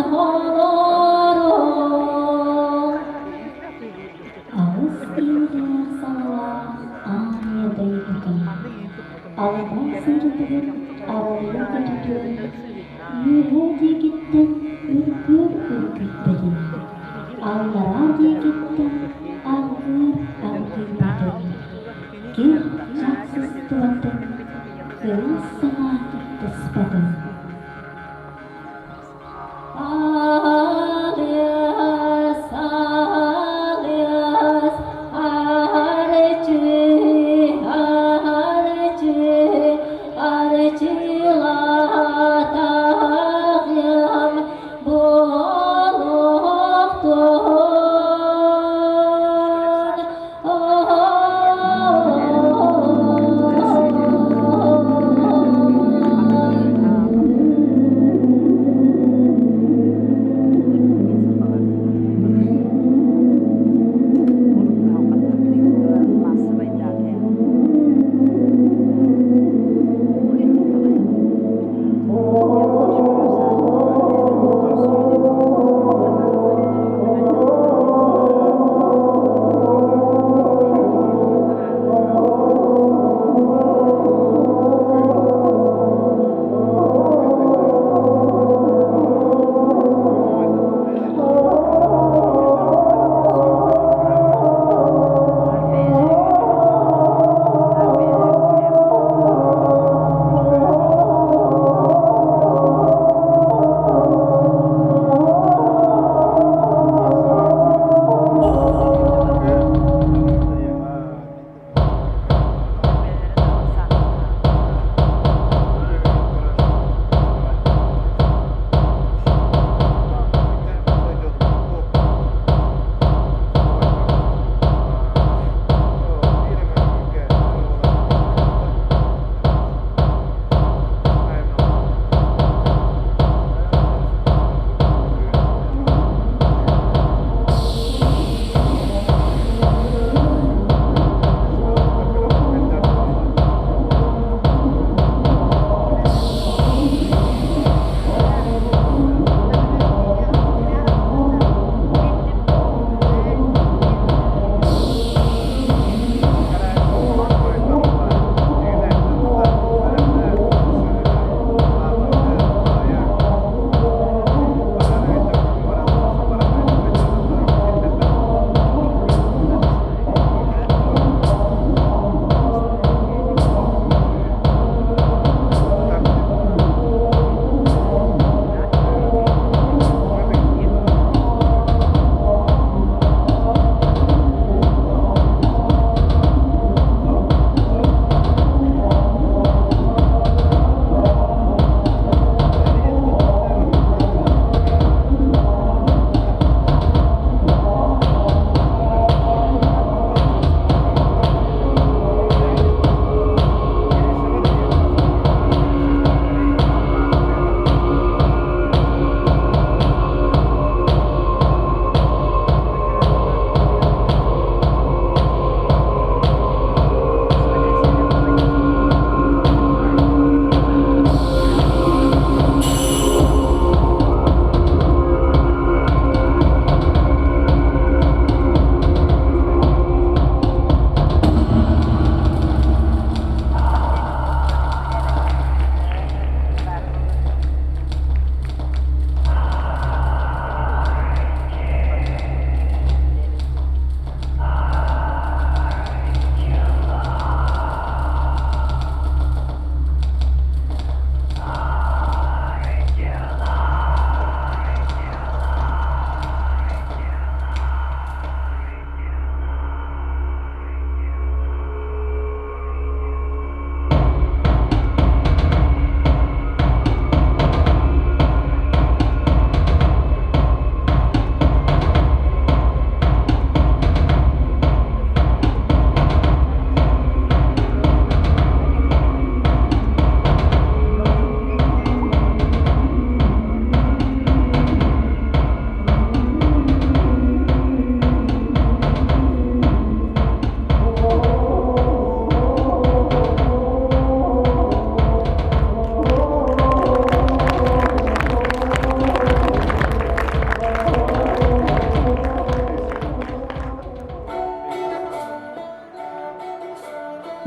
олоруҥ. Алыс иилээх саҥалаах аан ийэ дойдутун, алабай сырдыгын арылыйа көтүтүөн, үөһээ диэкиттэн үргүөр үргүппэтин, аллараа диэкиттэн аргыар аргыйбатын, кир дьахсыстыбатын, кырыыс санаа кыттыспатын. Алыс, алыс, арчы, арчы, арчылатаҕым буолуохтун.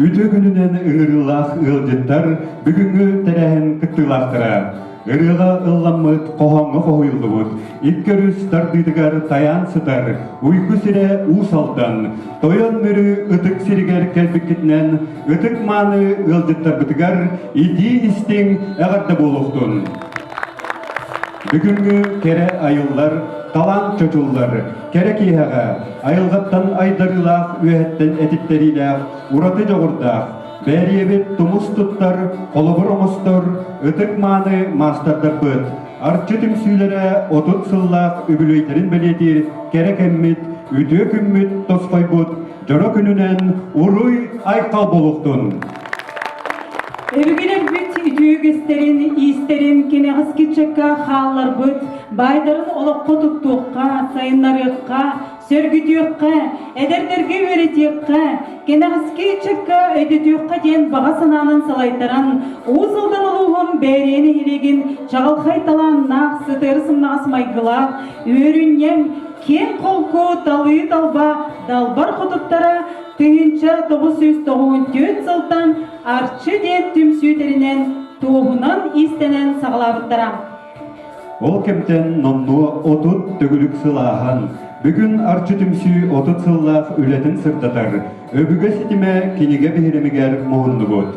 Үтүө күнүнэн ыҥырыылаах ыалдьыттар бүгүҥҥү тэрээһин кыттыылаахтара. Ырыаҕа ылламмыт, хоһооҥҥо хоһуйуллубут, икки өрүс тардыытыгар тайаан сытар уйгу сирэ Уус Алдан, Тойон Мүрү ытык сиригэр кэлбиккитинэн ытык мааны ыалдьыттарбытыгар итии-истиҥ эҕэрдэ буолуохтун! Бүгүҥҥү кэрэ айыллар, талаан чочуллар, кэрэ киэһэҕэ айылҕаттан айдарыылаах үөһэттэн этиттэриилээх ураты дьоҕурдаах, бээрийэбит тумус туттар, холобур оҥостор ытык-мааны маастардарбыт, Арчы түмсүүлэрэ 30 сыллаах үбүлүөйдэрин бэлиэтиир кэрэ кэммит, үтүө күммүт тосхойбут дьоро күнүнэн уруй-айхал буолуохтун! Өбүгэлэрбит үтүө үгэстэрин, иистэрин кэнэҕэски ыччакка хаалларбыт баайдарын олоххо туттуохха, сайыннарыахха, сөргүтүөххэ, эдэрдэргэ үөрэтиэххэ, кэнэҕэски ыччакка өйдөтүөххэ диэн баҕа санаанан салайтаран, Уус Алдан улууһун Бээрийэ нэһилиэгин чаҕылхай талааннаах, сытыары сымнаҕас майгылаах, үөрүнньэҥ, киэҥ-холку, талыы-талба далбар хотуттара 1994 сылтан Арчы диэн түмсүү тэринэн, туоһунан иистэнэн саҕалаабыттара. Ол кэмтэн номнуо 30 төгүрүк сыл ааһан, бүгүн Арчы түмсүү 30 сыллаах үлэтин сырдатар Өбүгэ ситимэ кинигэ биһирэмигэр муһуннубут.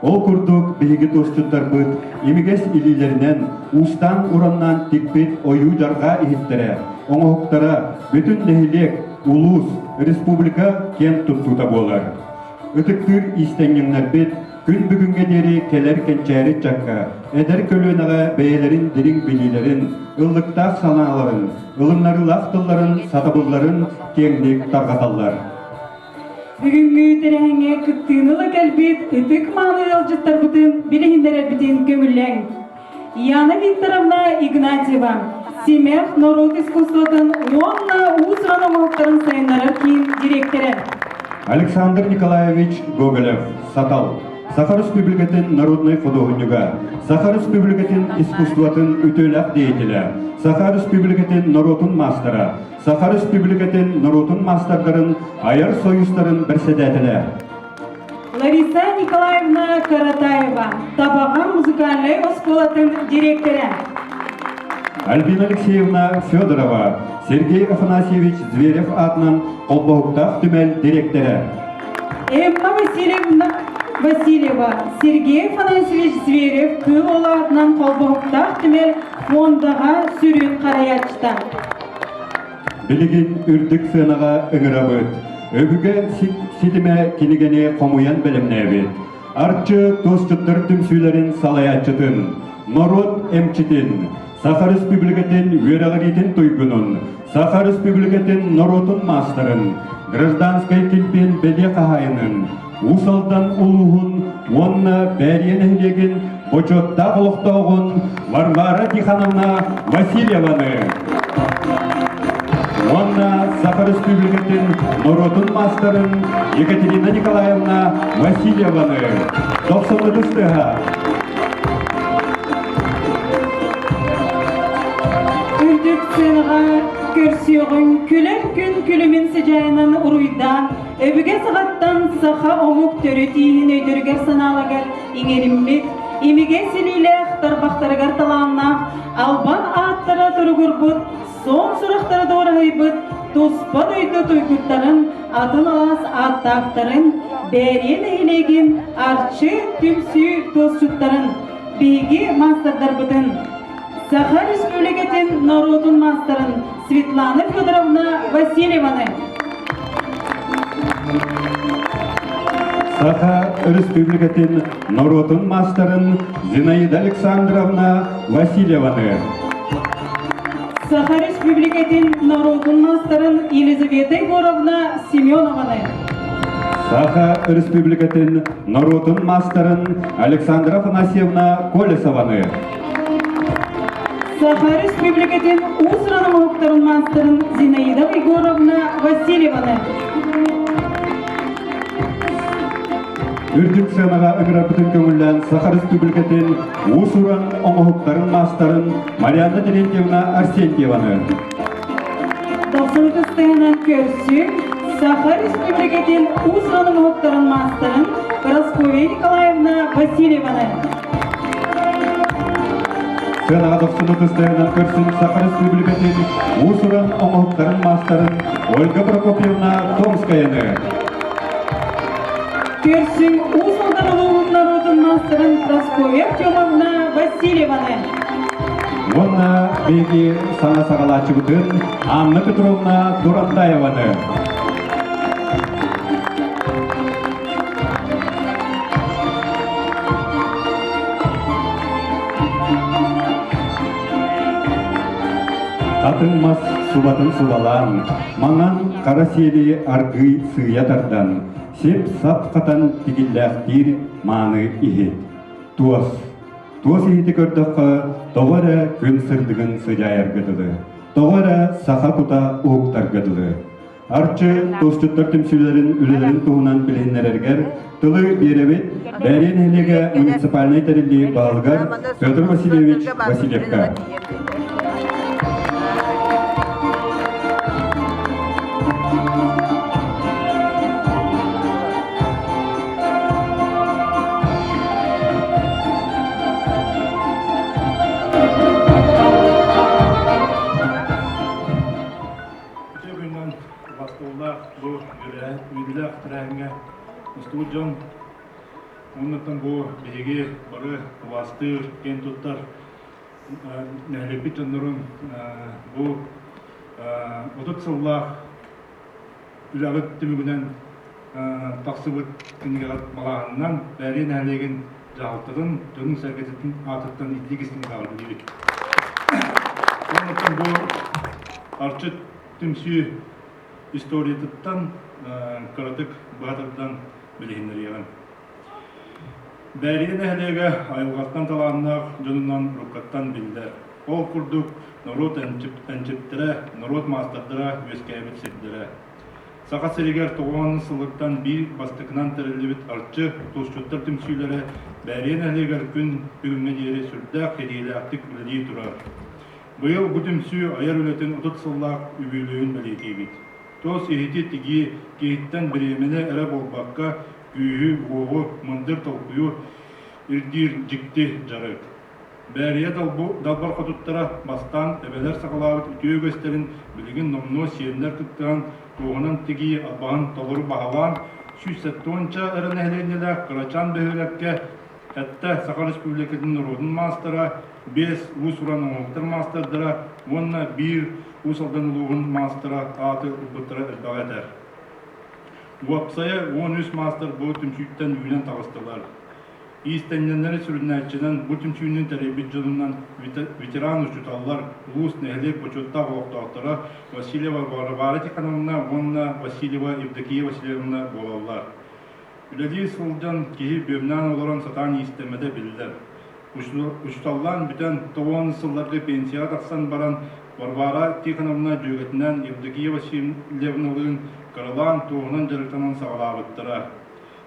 Ол курдук биһиги туосчуттарбыт имигэс илиилэринэн уустаан-ураннаан тикпит ойуу-дьарҕаа иһиттэрэ, оҥоһуктара бүтүн нэһилиэк, улуус, республика киэн туттуута буолар. Ытыктыыр иистэнньэҥнэрбит күн бүгүҥҥэ диэри кэлэр кэнчээри ыччакка, эдэр көлүөнэҕэ бэйэлэрин дириҥ билиилэрин, ыллыктаах санааларын, ылыннарыылаах тылларын, сатабылларын киэҥник тарҕаталлар. Бүгүҥҥү тэрээһиҥҥэ кыттыыны ыла кэлбит ытык-мааны ыалдьыттарбытын билиһиннэрэрбитин көҥүллээҥ. Яна Викторовна Игнатьева, Симэх норуот искусствотын уонна уус-уран оҥоһуктарын сайыннарар киин дириэктэрэ. Александр Николаевич Гоголев, Сатал, Саха Республикатын народнай худуоһунньуга, Саха Республикатын искусствотын үтүөлээх деятелэ, Саха Республикатын норуотун маастара, Саха Республикатын норуотун маастардарын айар союзтарын бэрэссэдээтэлэ. Лариса Николаевна Каратаева, Табаҕа музыкальнай оскуолатын дириэктэрэ. Альбина Алексеевна Федорова, Сергей Афанасьевич Зверев аатынан холбоһуктаах түмэл дириэктэрэ. Эмма Васильевна Васильева, Сергей Афанасьевич Зверев Кыыл Уола аатынан холбоһуктаах түмэл фондаҕа сүрүн харайааччыта. Билигин үрдүк сыанаҕа ыҥырабыт. Өбүгэ ситимэ кинигэни хомуйан бэлэмнээбит. Арчы туосчуттар түмсүүлэрин салайааччытын, норуот эмчитин, Саха Республикатын үөрэҕириитин туйгунун, Саха Республикатын норуотун маастарын, гражданскай килбиэн бэлиэ хаһаайынын, Уус Алдан улууһун уонна Бээрийэ нэһилиэгин бочуоттаах олохтооҕун Варвара Тихоновна Васильеваны уонна Саха Республикатын норуотун маастарын Екатерина Николаевна Васильеваны дохсуннутус тыаһа Үрдүк сыанаҕа көрсүөҕүҥ күлэр күн күлүмүн сыдьаайынан уруйдаан Өбүгэ саҕаттан саха омук төрүт ииһин өйдөрүгэр-санааларыгар иҥэриммит, имигэс илиилээх, тарбахтарыгар талааннаах, албан ааттара туругурбут, суон сурахтара дуораһыйбыт туспа дойду туйгуттарын, атын алаас ааттаахтарын, Бээрийэ нэһилиэгин Арчы түмсүү туосчуттарын, биһиги маастардарбытын, Саха Республикатын норуотун маастарын Светлана Федоровна Васильеваны. Саха Республикатын норуотун маастарын Зинаида Александровна Васильеваны. Саха Республикатын норуотун маастарын Елизавета Егоровна Семенованы. Саха Республикатын норуотун маастарын Александра Афанасьевна Колесованы. Саха Республикатын уус-уран оҥоһуктарын маастарын Зинаида Егоровна Васильеваны. Үрдүк сыанаҕа ыҥырарбытын көҥүллээн Саха Республикатын уус-уран оҥоһуктарын маастарын Марианна Терентьевна Арсентьеваны. Дохсун кыстыһынан көрсүҥ, Саха Республикатын уус-уран оҥоһуктарын маастарын Прасковья Николаевна Васильеваны. Сыанаҕа дохсун ытыстарынан көрсүн Саха Республикатын уус-уран оҥоһуктарын маастарын Ольга Прокопьевна Томскаяны. Көрсүн Уус Алдан улууһун норуотун маастарын Прасковья Артемовна Васильеваны. Уонна биһиги саҥа саҕалааччыбытын Анна Петровна Турантаеваны. Хатыҥ мас субатын субалаан, маҥан хара сиэли аргыый сыыйа тардан, сип-сап хатан тигиллээхтиир мааны иһит. Туос. Туос иһити көрдөххө, тоҕо эрэ күн сырдыгын сыдьаайарга дылы, тоҕо эрэ саха кута уһуктарга дылы. Арчы туосчуттар түмсүүлэрин үлэлэрин туһунан билиһиннэрэргэр тылы биэрэбит Бээрийэ нэһилиэгэ муниципальнай тэриллии баһылыгар Петр Васильевич Васильевка. Үтүө күнүнэн убастабыллаах бу үөрүүлээх тэрээһиҥҥэ мустубут дьон уоннаттан бу биһиги бары убаастыыр, киэн туттар нэһилиэкпит дьоннорун бу 30 сыллаах үлэҕит түмүгүнэн тахсыбыт кинигэҕит малааһынынан Бээрийэ нэһилиэгин дьаһалтатын дьонун-сэргэтин аатыттан итиик истиҥ эҕэрдэлиибит. Уонна бу Арчы түмсүү историятыттан кыратык быһа тардан билиһиннэриэҕим. Бээрийэ нэһилиэгэ айылҕаттан талааннаах дьонунан уруккаттан биллэр. Ол курдук норуот эмчиттэрэ, норуот маастардара үөскээбит сирдэрэ. Саха сиригэр 90 сылыттан биир бастакынан тэриллибит Арчы туосчуттар түмсүүлэрэ Бээрийэ нэһилиэгэр күн бүгүҥҥэ диэри сүрдээх кэриилээхтик үлэлии турар. Быйыл бу түмсүү айар үлэтин 30 сыллаах үбүлүөйүн бэлиэтиибит. Туос иһити тигии киһиттэн бириэмэни эрэ буолбакка, күүһү-уоҕу, мындыр толкуйу ирдиир дьикти дьарык. Бээрийэ далбар хотуттара бастаан эбэлэр саҕалаабыт үтүө үгэстэрин билигин номнуо сиэннэр кыттыһан туоһунан тигии албаһын толору баһылаан, 170 эрэ нэһилиэнньэлээх кырачаан бөһүөлэккэ Эттэ Саха Республикатын норуотун маастара, биэс уус-уран оҥоһуктар маастардара уонна биир Уус Алдан улууһун маастара ааты ылбыттара элбэҕи этэр. Уопсайа 13 маастар бу түмсүүттэн үүнэн таҕыстылар. Иистэнньэннэри сүрүннээччинэн бу түмсүүнү тэрийбит дьонунан ветеран учууталлар, улуус, нэһилиэк бочуоттаах олохтоохторо Васильева Варвара Тихоновна уонна Васильева Евдокия Васильевна буолаллар. Үлэлии сылдьан киһи бүөмнээн олорон сатаан иистэммэтэ биллэр. Учууталлаан бүтэн, 90 сылларга пенсияҕа тахсан баран, Варвара Тихоновна дьүөгэтинээн Евдокия Васильевналыын кыралаан туоһунан дьарыктанан саҕалаабыттара.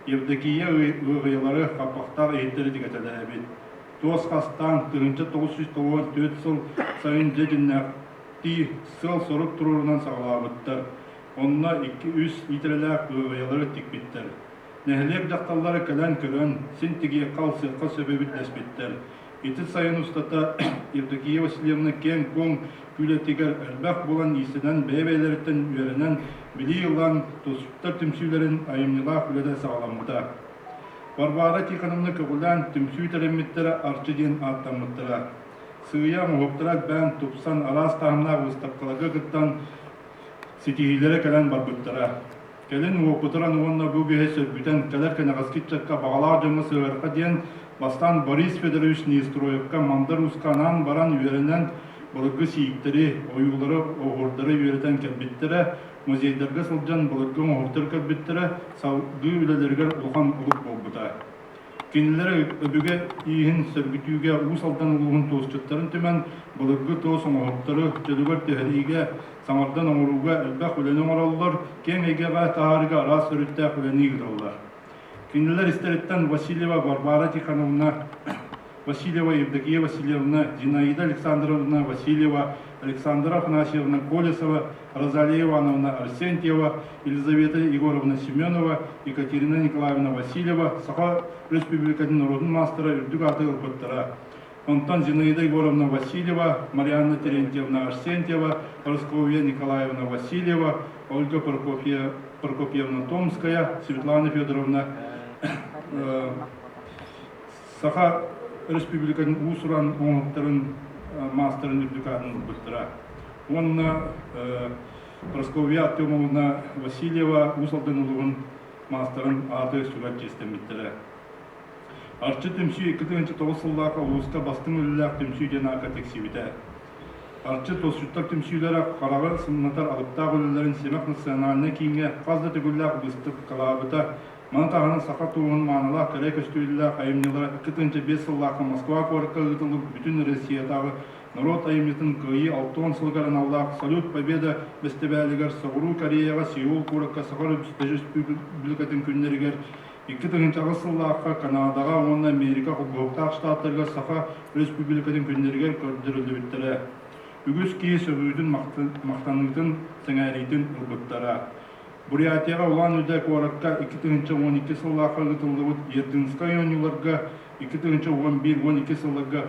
Евдокия ыаҕыйалары хаппахтаах иһиттэри тигэтэлээбит. Туос хастаан 1994 сыл сайын дьэ дьиннээхтии сыал-сорук туруорунан саҕалаабыттар. Онно икки-үс литрэлээх ыаҕайалары тикпиттэр. Нэһилиэк дьахталлара кэлэн көрөн, син тигиэххэ-алсыахха сөп эбит дэспиттэр. Ити сайын устата Евдокия Васильевна киэҥ-куоҥ күүлэтигэр элбэх буолан иистэнэн бэйэ-бэйэлэриттэн үөрэнэн, билии ылан, тустар түмсүүлэрин айымньылаах үлэтэ саҕаламмыта. Варвара Тихоновна көҕүлээн түмсүү тэриммиттэрэ Арчы диэн ааттаммыттара. Сыыйа оҥоһуктара элбээн, тупсан, араас таһымнаах быыстапкаларга кыттан, Ситиһиилэрэ кэлэн барбыттара. Кэлин уопутуран уонна бу үгэһи сөргүтэн кэлэр кэнэҕэски ыччакка баҕалаах дьоҥҥо сыһыарха диэн бастаан Борис Федорович Неустроевка Мандар Ууска анаан баран үөрэнэн былыргы сииктэри, ойуулары, оһуордары үөрэтэн кэлбиттэрэ, музейдарга сылдьан былыргы оҥоһуктары көрбүттэрэ салгыы үлэлэригэр улахан олук буолбута. Кинилэр өбүгэ ииһин сөргүтүүгэ Уус Алдан улууһун туосчуттарын түмэн, былыргы туос оҥоһуктары чөлүгэр түһэриигэ, саҥардан оҥорууга элбэх үлэни оҥороллор, киэҥ эйгэҕэ таһаарыыга араас өрүттээх үлэни ыыталлар. Кинилэр истэриттэн Васильева Варвара Тихоновна, Васильева Евдокия Васильевна, Зинаида Александровна Васильева, Александра Афанасьевна Колесова, Розалия Ивановна Арсентьева, Елизавета Егоровна Семенова, Екатерина Николаевна Васильева Саха Республикатын норуотун маастара үрдүк ааты ылбыттара. Онтон Зинаида Егоровна Васильева, Марианна Терентьевна Арсентьева, Прасковья Николаевна Васильева, Ольга Прокопьевна, Прокопьевна Томская, Светлана Федоровна Саха Республикатын уус-уран оҥоһуктарын маастарын үрдүк аатын ылбыттара. Уонна Прасковья Артемовна Васильева Уус Алдан улууһун маастарын ааты сүгэр чиэстэммиттэрэ. Арчы түмсүү 2009 сыллаах улууска бастыҥ үлэлээх түмсүү диэн аакка тиксибитэ. Арчы туосчуттар түмсүүлэрэ хараҕы сымнатар алыптаах үлэлэрин Симэх национальнай кииҥҥэ хас да төгүллээх быыстапкалаабыта. Маны таһынан саха туоһун маанылаах кэрэ көстүүлээх айымньылара 2005 сыллаахха Москва куоракка ыытыллыбыт бүтүн Россиятааҕы норуот айымньытын Кыайыы 60 сылыгар аналлаах «Салют Победа» бэстибээлигэр Соҕуруу Кореяҕа Сеул куоракка Саха Өрөспүүбүлүкэтин күннэригэр 2008 сыллаахха Канадаҕа уонна Америка Холбоһуктаах Штаттарыгар Саха Өрөспүүбүлүкэтин күннэригэр көрдөрүллүбүттэрэ. Үгүс киһи сөҕүүтүн, махтаныытын, сэҥээриитин ылбыттара. Бурятияҕа Улан-Удэ куоракка 2012 сыллаахха ыытыллыбыт Ердынскай оонньууларга 2011-12 сылларга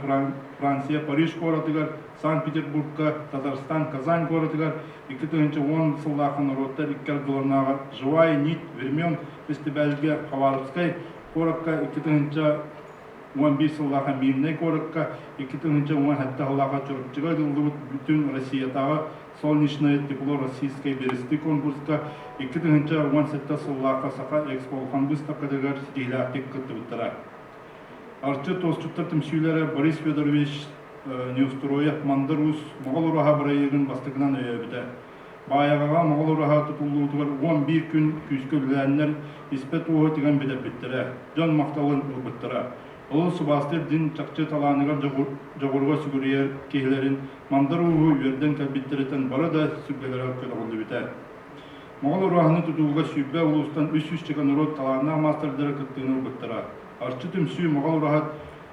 Франция Париж куоратыгар, Санкт-Петербургка, Татарстан Казань куоратыгар 2010 сыллаахха норуоттар икки ардыларынааҕы «Живая нить времен» фестивальга Хабаровскай куоракка 2011 сыллаахха Мирнэй куоракка 2017 сыллаахха Чурапчыга ыытыллыбыт бүтүн Россиятааҕы «Солнечное тепло российской бересты» конкурска 2017 сыллаахха Саха Экспо улахан быыстапкатыгар ситиһиилээхтик кыттыбыттара. Арчы туосчуттар түмсүүлэрэ Борис Федорович Неустроев Мандар Уус Моҕол ураһа бырайыагын бастакынан өйөөбүтэ. Баайаҕаҕа Моҕол ураһа тутуллуутугар 11 күн күүскэ үлэлээннэр испэ туоһу тигэн бүтэрбиттэрэ, дьон махталын ылбыттара. Олус субаастыыр дьиҥ чахчы талааныгар дьоҕуругар сүгүрүйэр киһилэрин Мандар Ууһу үөрдэн кэлбиттэриттэн бары да сүргэлэрэ көтөҕүллүбүтэ. Моҕол ураһаны тутууга 20 улуустан 300 чека норуот талааннаах маастардара кыттыыны ылбыттара. Арчы түмсүү Моҕол ураһа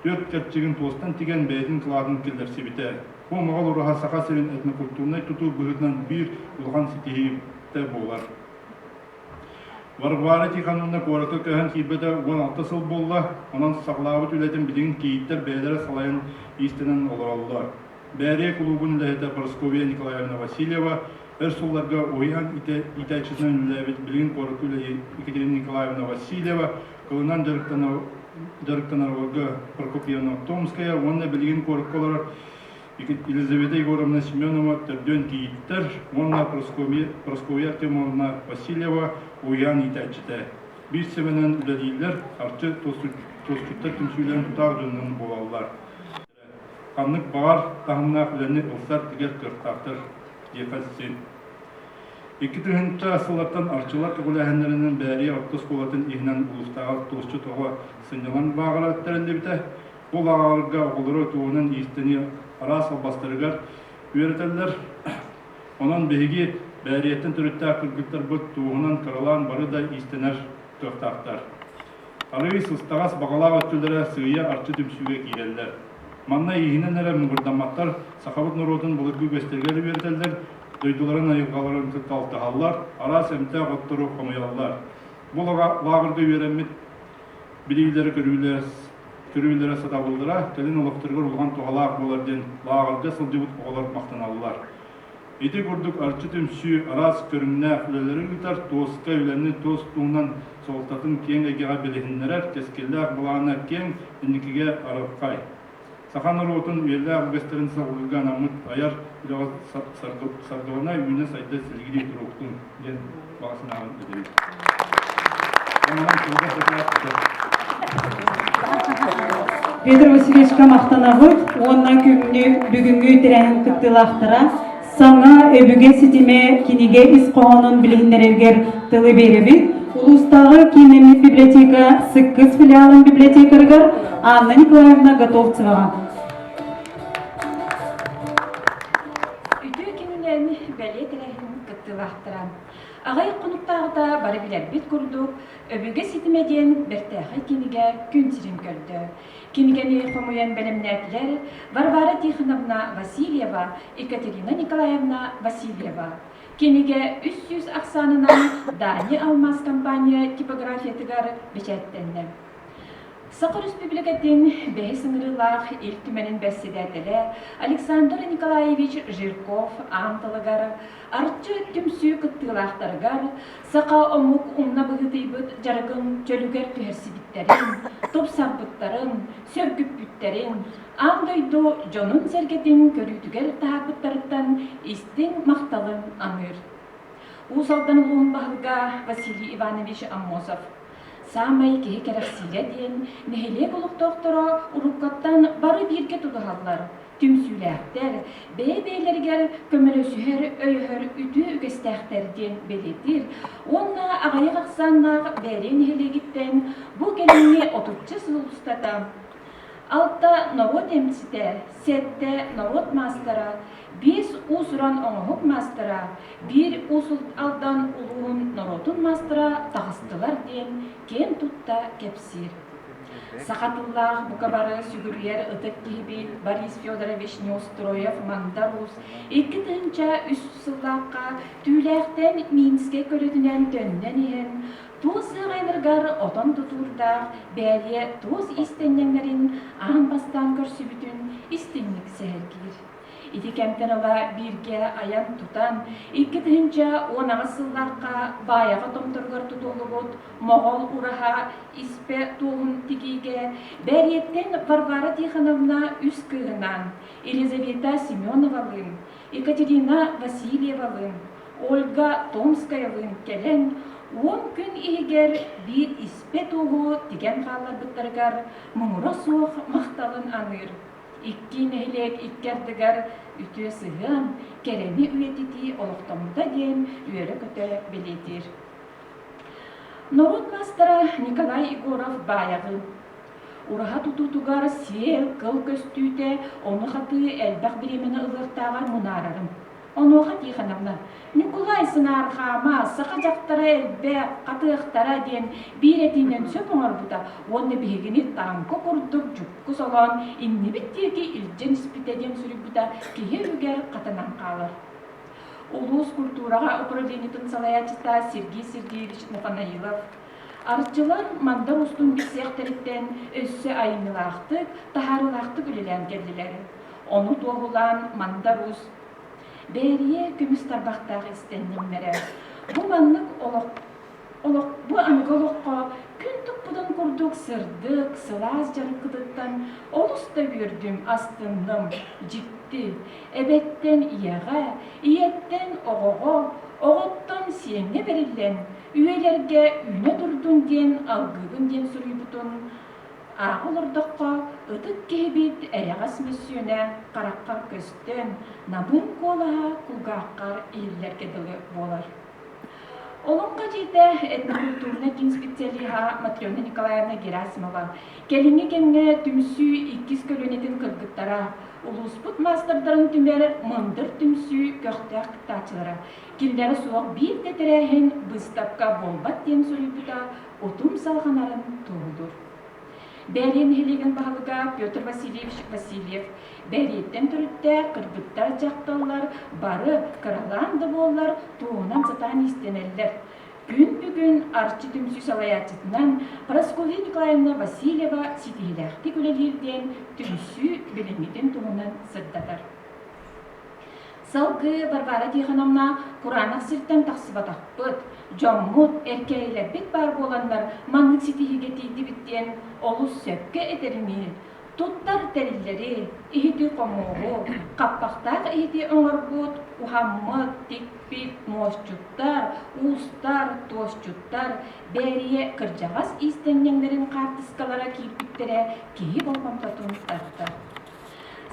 түөрт кэрчигин туостан тигэн бэйэтин кылаатын киллэрсибитэ. Бу Моҕол ураһа Саха сирин этнокультурнай тутуу быһыытынан биир улахан ситиһиитэ буолар. Варвара Тихоновна куоракка көһөн киирбэтэ 16 сыл буолла, онон саҕалаабыт үлэтин билигин кийииттэр бэйэлэрэ салайан иистэнэн олороллор. Бээрийэ кулуубун үлэһитэ Прасковья Николаевна Васильева өр сылларга уһуйаан иитээччитинэн үлэлээбит билигин куоракка үлэлиир Екатерина Николаевна Васильева кылынан дьарыктанарга Прокопьевна Томская уонна билигин куоракка олорор Елизавета Егоровна Семенова төрдүөн кийииттэр уонна Прасковья Артемовна Васильева уһуйаан иитээччитэ. Биир сэмэнэн үлэлииллэр, харчы туосчуттар түмсүүлэрин тутаах дьонунан буолаллар. Ханнык баҕар таһымнаах үлэни ылсар тигэр кыахтаахтар диэххэ син. 2000 сыллартан Арчылар көҕүлээһиннэринэн Бээрийэ орто оскуолатын иһинэн улуустааҕы туосчут оҕо сынньалаҥ лааҕыра тэриллибитэ. Бу лааҕырга оҕолору туоһунан иистэнии араас албастарыгар үөрэтэллэр. Онон биһиги Бээрийэттэн төрүттээх кыргыттарбыт туоһунан кыралаан бары да иистэнэр кыахтаахтар. Арыый сыстаҕас баҕалаах өттүлэрэ сыыйа арчы түмсүүгэ киирэллэр. Манна ииһинэн эрэ муҥурдамматтар, сахабыт норуотун былыргы үгэстэригэр үөрэтэллэр, дойдуларын айылҕаларын кытта алтыһаллар, араас эмтээх оттору хомуйаллар. Бу лааҕырга үөрэммит билиилэрэ көрүүлэрэ сатабыллара кэлин олохторугар улахан туһалаах буолар диэн лааҕырга сылдьыбыт оҕолор махтаналлар. Ити курдук Арчы түмсүү араас көрүҥнээх үлэлэри ыытар, туоска үлэни туос туһунан суолтатын киэҥ эйгэҕэ билиһиннэрэр, кэскиллээх былаана киэҥ, инникигэ арылхай. Саха норуотун үйэлээх үгэстэрин салгыырга анаммыт айар үлэҕэ саргылана үүнэ-сайда силигилии туруохтун диэн баҕа санаабын этэбин. Онон кылгас Петр Васильевичка махтанабыт уонна күҥҥү бүгүҥҥү тэрээһин кыттыылаахтара саҥа өбүгэ ситимэ кинигэ ис хоһоонун билиһиннэрэргэр тылы биэрэбит. Улуустааҕы кииннэммит библиотека Сыккыс филиалын библиотекарыгар Анна Николаевна Готовцеваҕа. Үтүө күнүнэн. күнүнэн бэлиэ тэрээһин кыттыылаахтара. Аҕыйах хонуктааҕыта бары билэрбит курдук, Өбүгэ ситимэ диэн бэртээхэй кинигэ күн сирин көрдө. Кинигэни хомуйан бэлэмнээтилэр Варвара Тихоновна Васильева, Екатерина Николаевна Васильева. Кинигэ 300 ахсаанынан Дани Алмаз компания типографиятыгар бэчээттэннэ. Саха Өрөспүүбүлүкэтин бэһис ыҥырыылаах Ил Түмэнин бэрэссэдээтэлэ Александр Николаевич Жирков аан тылыгар Арчы түмсүү кыттыылаахтарыгар саха омук умна быһыытыйбыт дьарыгын чөлүгэр түһэрсибиттэрин, тупсарбыттарын, сөргүппүттэрин, аан дойду дьонун-сэргэтин көрүүтүгэр таһаарбыттарыттан истиҥ махталын аныыр. Уус Алдан улууһун баһылыга Василий Иванович Аммосов Саамай киһи кэрэхсиирэ диэн, нэһилиэк олохтоохторо уруккаттан бары бииргэ тутуһаллар, түмсүүлээхтэр, бэйэ-бэйэлэригэр көмөлөсүһэр, өйөһөр үтүө үгэстээхтэр диэн бэлиэтиир уонна аҕыйах ахсааннаах Бээрийэ нэһилиэгиттэн бу кэлиҥҥи отучча сыл устата алта норуот эмчитэ, сэттэ норуот маастара, биэс уус-уран оҥоһук маастара, биир Уус Алдан улууһун норуотун маастара таҕыстылар диэн киэн тутта кэпсиир. Саха тыллаах бука бары сүгүрүйэр ытык киһибит Борис Федорович Неустроев-Мандар Уус 2003 сыллаахха Түүлээхтэн Минскэй көлөтүнэн төннөн иһэн, туос ыаҕайаларыгар отон тутуурдаах Бээрийэ туос иистэнньэҥнэрин аан бастаан көрсүбүтүн истиҥник сэһэргиир. Ити кэмтэн ыла бииргэ айан-тутан, 2018 сыллаахха Баайаҕа томторугар тутуллубут Моҕол ураһа испэ туоһун тигиигэ Бээрийэттэн Варвара Тихоновна үс кыыһынаан Елизавета Семеновалыын, Екатерина Васильевалыын, Ольга Томскаялыын кэлэн, 10 күн иһигэр биир испэ туоһу тигэн хаалларбыттарыгар муҥура суох махталын аныыр. Икки нэһилиэк икки ардыгар үтүө сыһыан, кэрэни үйэтитии олохтоммута диэн үөрэ-көтө бэлиэтиир. Норуот маастара Николай Егоров Баайаҕы Ураһа тутуутугар сиэл, кыл көстүүтэ, ону хатыы элбэх бириэмэни ылыахтааҕар мунаарарым. Онуоха Тихоновна, Ньукулай сынаарҕаама, саха дьахтара элбэх, хатыахтара диэн биир этиинэн сөп оҥорбута уонна биһигини тааҥка курдук дьукку солоон иннибит диэки илдьэн испитэ диэн суруйбута киһи өйүгэр хатанан хаалар. Улуус культураҕа управлениетын салайааччыта Сергей Сергеевич Нафанаилов Арчылар Мандар устун билсиэхтэриттэн өссө айымньылаахтык, таһаарыылаахтык үлэлээн кэллилэр. Ону туоһулаан Мандар Уус Бээрийэ көмүс тарбахтаах истэнньэҥнэрэ бу маннык олох олох бу аныгы олоххо күн туппутун курдук сырдык, сылаас дьарыккытыттан олус да үөрдүм, астынным, дьикти. Эбэттэн ийэҕэ, ийэттэн оҕоҕо, оҕоттон сиэҥҥэ бэриллэн, үйэлэргэ үүнэ турдун диэн алгыыбын диэн суруйбутун Ааҕа олордоххо, ытык киһибит эйэҕэс мөссүөнэ хараххар көстөн, намыын куолаһа кулгааххар иһиллэргэ дылы буолар. Олоҥхо дьиэтэ этнокультурнай киин специалиһа Матрена Николаевна Герасимова кэлиҥҥи кэмҥэ түмсүү иккис көлүөнэтин кыргыттара, улууспут маастардарын түмэр мындыр түмсүү көхтөөх кыттааччылара, кинилэрэ суох биир да тэрээһин быыстапка буолбат диэн суруйбута утум салҕанарын туоһулуур. Бээрийэ нэһилиэгин баһылыга Петр Васильевич Васильев Бээрийэттэн төрүттээх кыргыттар, дьахталлар бары кыралаан да буоллар туоһунан сатаан иистэнэллэр. Күн бүгүн Арчы түмсүү салайааччытынан Прасковья Николаевна Васильева ситиһиилээхтик үлэлиир диэн түмсүү билиҥҥитин туһунан сырдатар. Салгыы Варвара Тихоновна кураанах сиртэн тахсыбатахпыт, дьоммут, эркээйилэрбит баар буоланнар маннык ситиһиигэ тиийдибит диэн олус сөпкө этэринии, туттар тэриллэри, иһити-хомуоһу, хаппахтаах иһити оҥорбут, уһаммыт, тикпит муосчуттар, уустар, туосчуттар, Бээрийэ кырдьаҕас иистэнньэҥнэрин хаартыскалара киирбиттэрэ киһи болҕомтотун тарта.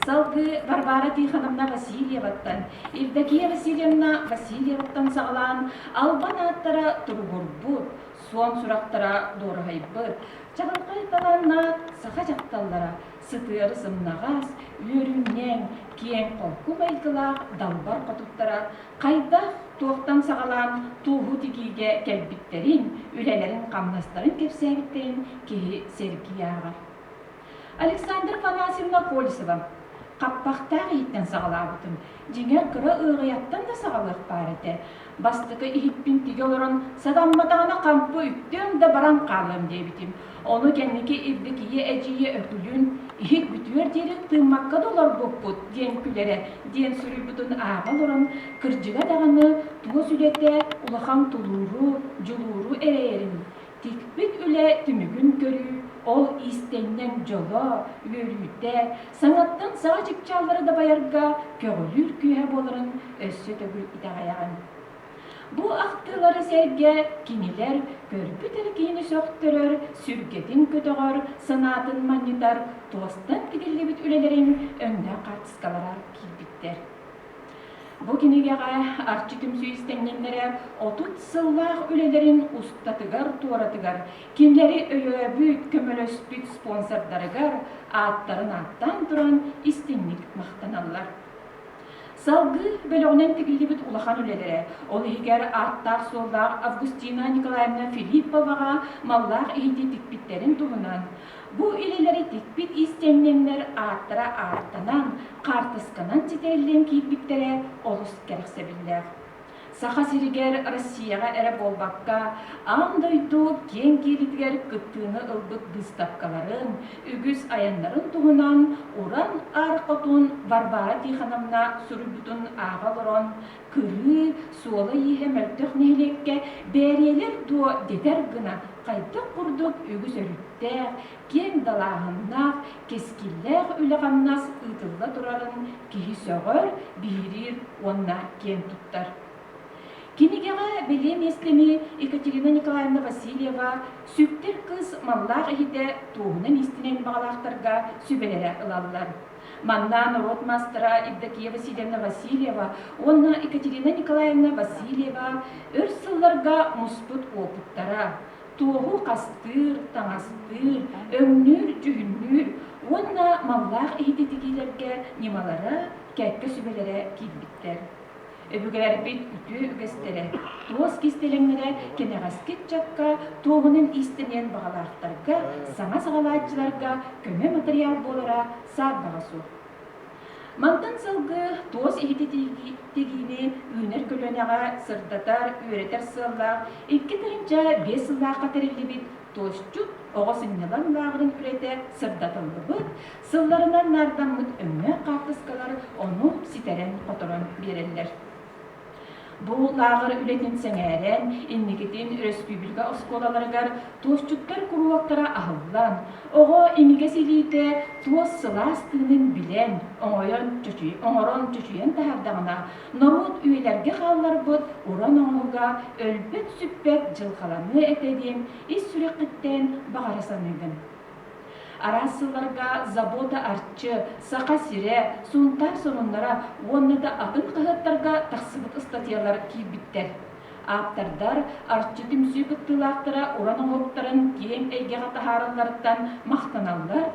Салгыы Варвара Тихоновна Васильеваттан, Евдокия Васильевна Васильеваттан саҕалаан албан ааттара туругурбут, суон сурахтара дуораһайбыт, чаҕылхай талааннаах саха дьахталлара сытыары сымнаҕас, үөрүнньэҥ, киэҥ-холку майгылаах далбар хотуттара хайдах, туохтан саҕалаан туоһу тигиигэ кэлбиттэрин, үлэлэрин-хамнастарын кэпсээбиттэрин киһи сэргии ааҕар. Александра Афанасьевна Колесова хаппахтаах иһиттэн саҕалаабытым. Дьиҥэр, кыра ыаҕыйаттан да саҕалыах баар этэ. Бастакы иһиппин тигэ олорон, сатамматаҕына хампы үктүөм да баран хаалыам диэбитим. Ону кэнники Евдокия эдьиийэ Өкүлүүн иһит бүтүөр диэри тыыммакка да олорбуппут диэн күлэрэ диэн суруйбутун ааҕа олорон, кырдьыга даҕаны туос үлэтэ улахан тулууру, дьулууру эрэйэрин, Тикпит үлэ түмүгүн көрүү, ол иистэнньэҥ дьоло, үөрүүтэ, саҥаттан саҥа чыпчааллары дабайарга көҕүлүүр күүһэ буоларын өссө төгүл итэҕэйэҕин. Бу ахтыылары сэргэ кинилэр көрбүт эрэ киһини сөхтөрөр, сүргэтин көтөҕөр, санаатын манньытар туостан тигиллибит үлэлэрин өҥнөөх хаартыскалара киирбиттэр. Бу кинигэҕэ Арчы түмсүү истэнньэннэрэ 30 сыллаах үлэлэрин устатыгар-туоратыгар кинилэри өйөөбүт, көмөлөспүт спонсордарыгар ааттарын ааттаан туран истиҥник махтаналлар. Салгыы бөлөҕүнэн тигиллибит улахан үлэлэрэ, ол иһигэр ааттаах-суоллаах Августина Николаевна Филипповаҕа маллаах иһити тикпиттэрин туһунан Бу илэлэри тикпит иистэнньэҥнэр ааттара ааттанан, хаартысканан ситэриллэн киирбиттэрэ олус кэрэхсэбиллээх. Саха сиригэр Россияҕа эрэ буолбакка, аан дойду киэҥ киэлитигэр кыттыыны ылбыт быыстапкаларын, үгүс айаннарын туһунан Уран Аар Хотун Варвара Тихоновна суруйбутун ааҕа олорон, кырыы, суола-ииһэ мөлтөх нэһилиэккэ бээрийэлэр дуо дэтэр гына хайдах курдук үгүс өрүттээх, киэҥ далааһыннаах, кэскиллээх үлэ-хамнас ыытылла турарын киһи сөҕөр, биһириир уонна киэн туттар. Кинигэҕэ бэлиэ миэстэни Екатерина Николаевна Васильева Сүктэр кыыс маллаах иһитэ туоһунан иистэнэн баҕалаахтарга сүбэлэрэ ылаллар. Манна норуот маастара Евдокия Васильевна Васильева уонна Екатерина Николаевна Васильева өр сылларга муспут уопуттара, туоһу хастыыр, таҥастыыр, өҥнүүр-дьүһүннүүр уонна маллаах иһити тигиилэргэ ньымалара, кэккэ сүбэлэрэ киирбиттэр. Өбүгэлэрбит үтүө үгэстэрэ, туос кистэлэҥнэрэ кэнэҕэски ыччакка туоһунан иистэниэн баҕалаахтарга, саҥа саҕалааччыларга көмө матырыйаал буолара саарбаҕа суох. Мантан салгыы туос иһити тигиини үүнэр көлүөнэҕэ сырдатар, үөрэтэр сыаллаах 2005 сыллаахха тэриллибит Туосчут оҕо сынньалаҥ лааҕырын үлэтэ сырдатыллыбыт, сылларынан наардаммыт өҥнөөх хаартыскалар ону ситэрэн-хоторон биэрэллэр. Бу лааҕыр үлэтин сэҥээрэн, инникитин өрөспүүбүлүкэ оскуолаларыгар туосчуттар куруһуоктара аһыллан, оҕо имигэс илиитэ туос сылаас тыынын билэн, оҥойон, оҥорон чочуйан таһаардаҕына, норуот үйэлэргэ хаалларбыт уран оҥоһуга өлбөт-сүппэт дьылҕаланыа этэ диэн ис сүрэххиттэн баҕара саныыгын. Араас сылларга Забота Арчы, Саха сирэ, Сунтаар сонуннара уонна да атын хаһыаттарга тахсыбыт ыстатыйалар киирбиттэр. Ааптардар Арчы түмсүү кыттыылаахтара уран оҥоһуктарын киэҥ эйгэҕэ таһааралларыттан махтаналлар,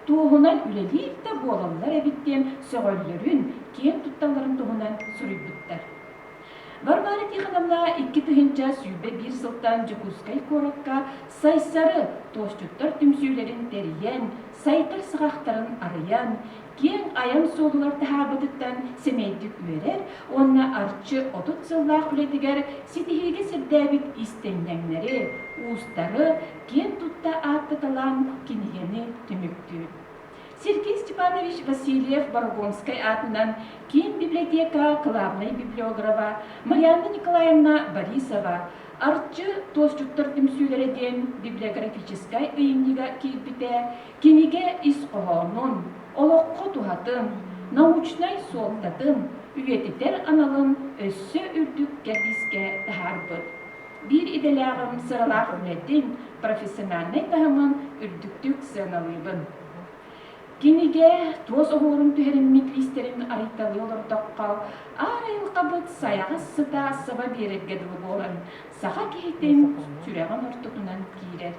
туоһунан үлэлиир да буолаллар эбит диэн сөҕөллөрүн, киэн тутталларын туһунан суруйбуттар. Варвара Тихоновна 2021 сылтан Дьокуускай куоракка Сайсары туосчуттар түмсүүлэрин тэрийэн, сайдар саҕахтарын арыйан, киэҥ айан суолугар таһаарбытыттан сэмэйдик үөрэр уонна Арчы 30 сыллаах үлэтигэр ситиһиигэ сирдээбит иистэнньэҥнэри, уустары киэн тутта ааттаталаан кинигэни түмүктүүр. Сергей Степанович Васильев Борогонскай аатынан киин библиотека главнай библиографа Марианна Николаевна Борисова Арчы туосчуттар түмсүүлэрэ диэн библиографическай ыйынньыга киирбитэ кинигэ ис хоһоонун, олоххо туһатын, научнай суолтатын, үйэтитэр аналын өссө үрдүк кэрдиискэ таһаарбыт. Биир идэлээҕим сыралаах үлэтин, профессиональнай таһымын үрдүктүк сыаналыыбын. Кинигэ туос оһуорун түһэриммит лиистэрин арыйталыы олордоххо, аар айылҕабыт сайаҕас сыта саба биэрэргэ дылы буолан, саха киһитин сүрэҕин ортотунан киирэр.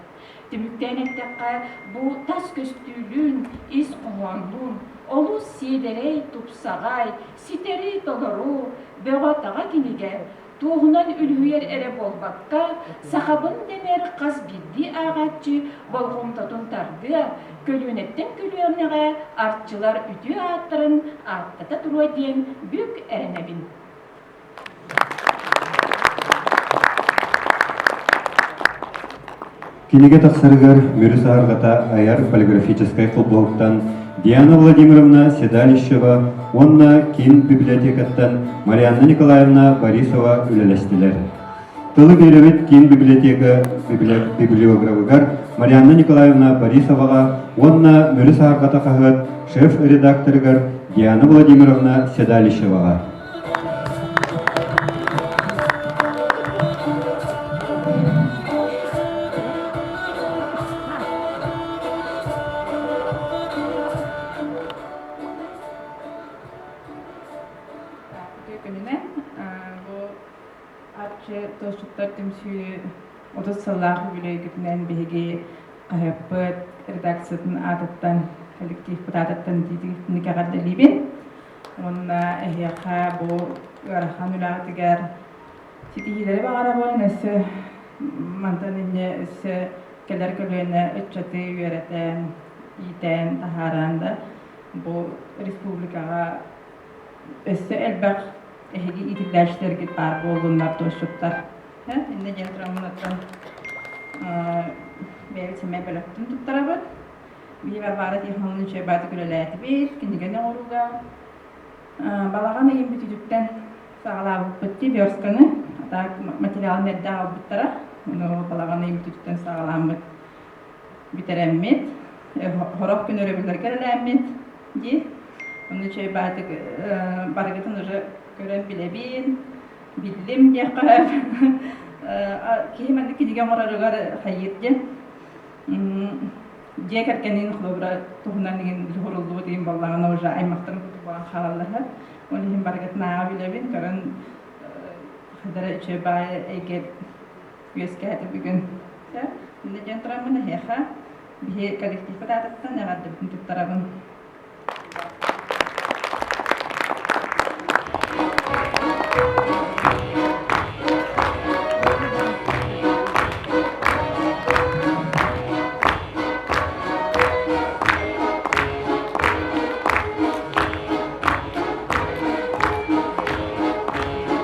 Түмүктээн эттэххэ, бу тас көстүүлүүн, ис хоһооннуун, Олус сиэдэрэй, тупсаҕай, ситэри толору, бөҕө-таҕа кинигэ туоһунан үлүһүйэр эрэ буолбакка, сахабын дэнэр хас биирдии ааҕааччы болҕомтотун тардыа, көлүөнэттэн көлүөнэҕэ арчылар үтүө ааттарын ааттата туруо диэн бүк эрэнэбин. Кинигэ тахсарыгар Мүрү саһарҕата айар полиграфическай холбоһуктан Диана Владимировна Седалищева уонна киин библиотекаттан Марианна Николаевна Борисова үлэлэстилэр. Тылы биэрэбит киин библиотека библиографыгар Марианна Николаевна Борисоваҕа уонна Мүрү саһарҕата хаһыат шеф-редакторыгар Диана Владимировна Седалищеваҕа. Үтүө күнүнэн бу Арчы туосчуттар түмсүү 30 сыллаах үбүлүөйгүтүнэн биһиги хаһыаппыт редакциятын аатыттан коллективпыт аатыттан итиитик эҕэрдэлиибин. Уонна эһиэхэ бу ыарахан үлэҕитигэр ситиһиилэри баҕарабын. Өссө мантан инньэ өссө кэлэр көлүөнэ ыччаты үөрэтэн, иитэн, таһааран да бу республикаҕа өссө элбэх эһиги иитиллээччилэргит баар буоллуннар туосчуттар. Иннэ диэн тураммын бэйэбит сэмэй бөлөхтүн туттарабыт. Биһи Варвара Тихоновна үчүгэй үлэлээтибит, кинигэни оҥорууга. Балаҕан ыйын бүтүүтүттэн саҕалаабыппыт дии верстканы. Так материалын эрдэ аҕалбыттара. Ону балаҕан ыйын бүтүүтүттэн саҕалааммыт бүтэрэммит. Сорох күн өрөбүллэргэ үлэлээммит дии. Ону үчүгэй баатык барыгытын уже көрөн билэбин, биллим диэххэ сөп. Киһи маннык кинигэ оҥороругар хайыыр диэн. Дьиэ кэргэнин холобура туһунан иҥин суһуруллубут иһин буоллаҕына уже аймахтарын курдук буолан хаалаллар. Ол иһин барыгытын ааҕа билэбин, көрөн хадара үчүгэй баай эйгэ үөскээтэ бүгүн. Иннэ диэн тураммын эһиэхэ биһи коллективпыт аатыттан эҕэрдэбитин туттарабын.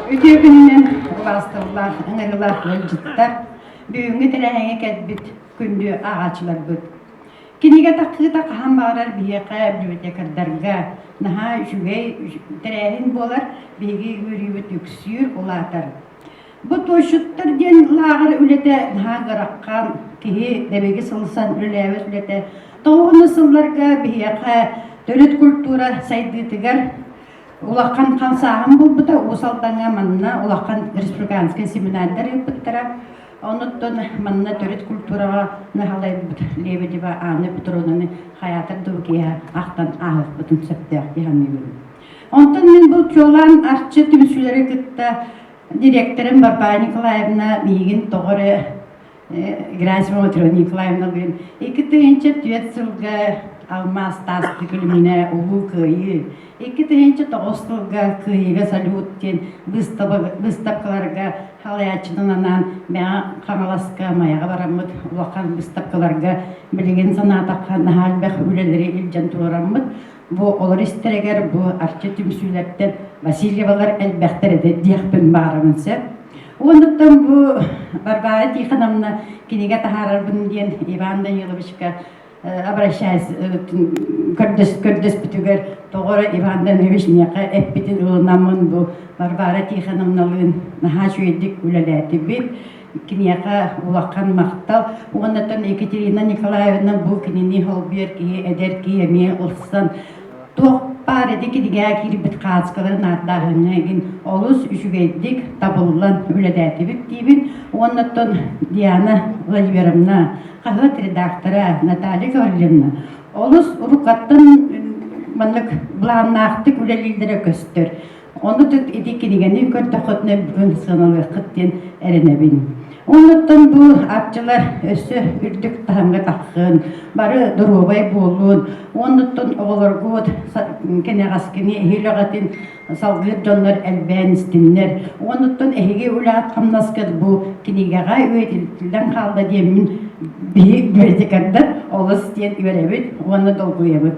Үтүө күнүнэн убаастабыллаах ыҥырыылаах ыалдьыттар, бүгүҥҥү тэрээһиҥҥэ кэлбит күндү ааҕааччыларбыт. Кинигэ тахсыыта хаһан баҕарар биһиэхэ библиотекардарга наһаа үчүгэй тэрээһин буолар, биһиги үөрүүбүт үксүүр, улаатар. Бу туосчуттар диэн лааҕыр үлэтэ наһаа ыарахан, киһи дэбиги сылсан үлэлээбит үлэтэ. Тоҕуһуну сылларга биһиэхэ төрүт культура сайдыытыгар улахан хамсааһын буолбута. Уус Алдаҥҥа манна улахан республиканскай семинардар ыыппыттара. Онуттан манна төрүт культураҕа наһалайбыт Лебедева Анна Петровнаны хайаатар да бу киэһэ ахтан ааһыахпытын сөптөөх дии саныыбын. Онтон мин бу чуолаан Арчы түмсүүлэри кытта директорым Варвара Николаевна миигин тоҕо эрэ Герасимова Матрена Николаевналыын 2004 сылга алмаас таас күлүмүнэ Улуу Кыайыы, 2009 сылга Кыайыыга салют диэн быыстапкаларга халайааччынан анаан Мэҥэ Хаҥаласка Майаҕа бараммыт улахан быыстапкаларга билигин санаатахха наһаа элбэх үлэлэри илдьэн туруораммыт бу олор истэригэр бу Арчы түмсүүлэртэн Васильевалар элбэхтэр этэ диэхпин баарабын сөп. Уонуттан бу Варвара Тихоновна кинигэ таһаарарбын диэн Иван Даниловичка обращаясь көрдөспүтүгэр тоҕо эрэ Иван Данилович миэхэ эппитин ылынаммын бу Варвара Тихоновналыын наһаа үчүгэйдик үлэлээтибит. Киниэхэ улахан махтал. Уоннаттан Екатерина Николаевна бу кинини холбуйар киһи, эдэр киһи эмиэ ылсан туох баар ити кинигэҕэ киирбит хаацкалары наардааһыҥҥа игин олус үчүгэйдик табыллан үлэлээтибит диибин. Уоннаттан Диана Владимировна хаһыат редактора Наталья Гаврильевна олус уруккаттан маннык былааннаахтык үлэлииллэрэ көстөр. Ону ити кинигэни көрдөххүтүнэ бүгүн сыаналыаххыт диэн эрэнэбин. Оннуттан бу арчылар өссө үрдүк таһымҥа таххын, бары доруобай буолуун, оннуттан оҕолоргут кэнэҕэскини эһиил салгыыр дьоннор элбээн истиннэр. Оннуттан эһиги үлэҕит хамнаскыт бу кинигэҕэ үйэтитиллэн хаалла диэммин биһи библиотекардар олус диэн үөрэбит уонна долгуйабыт.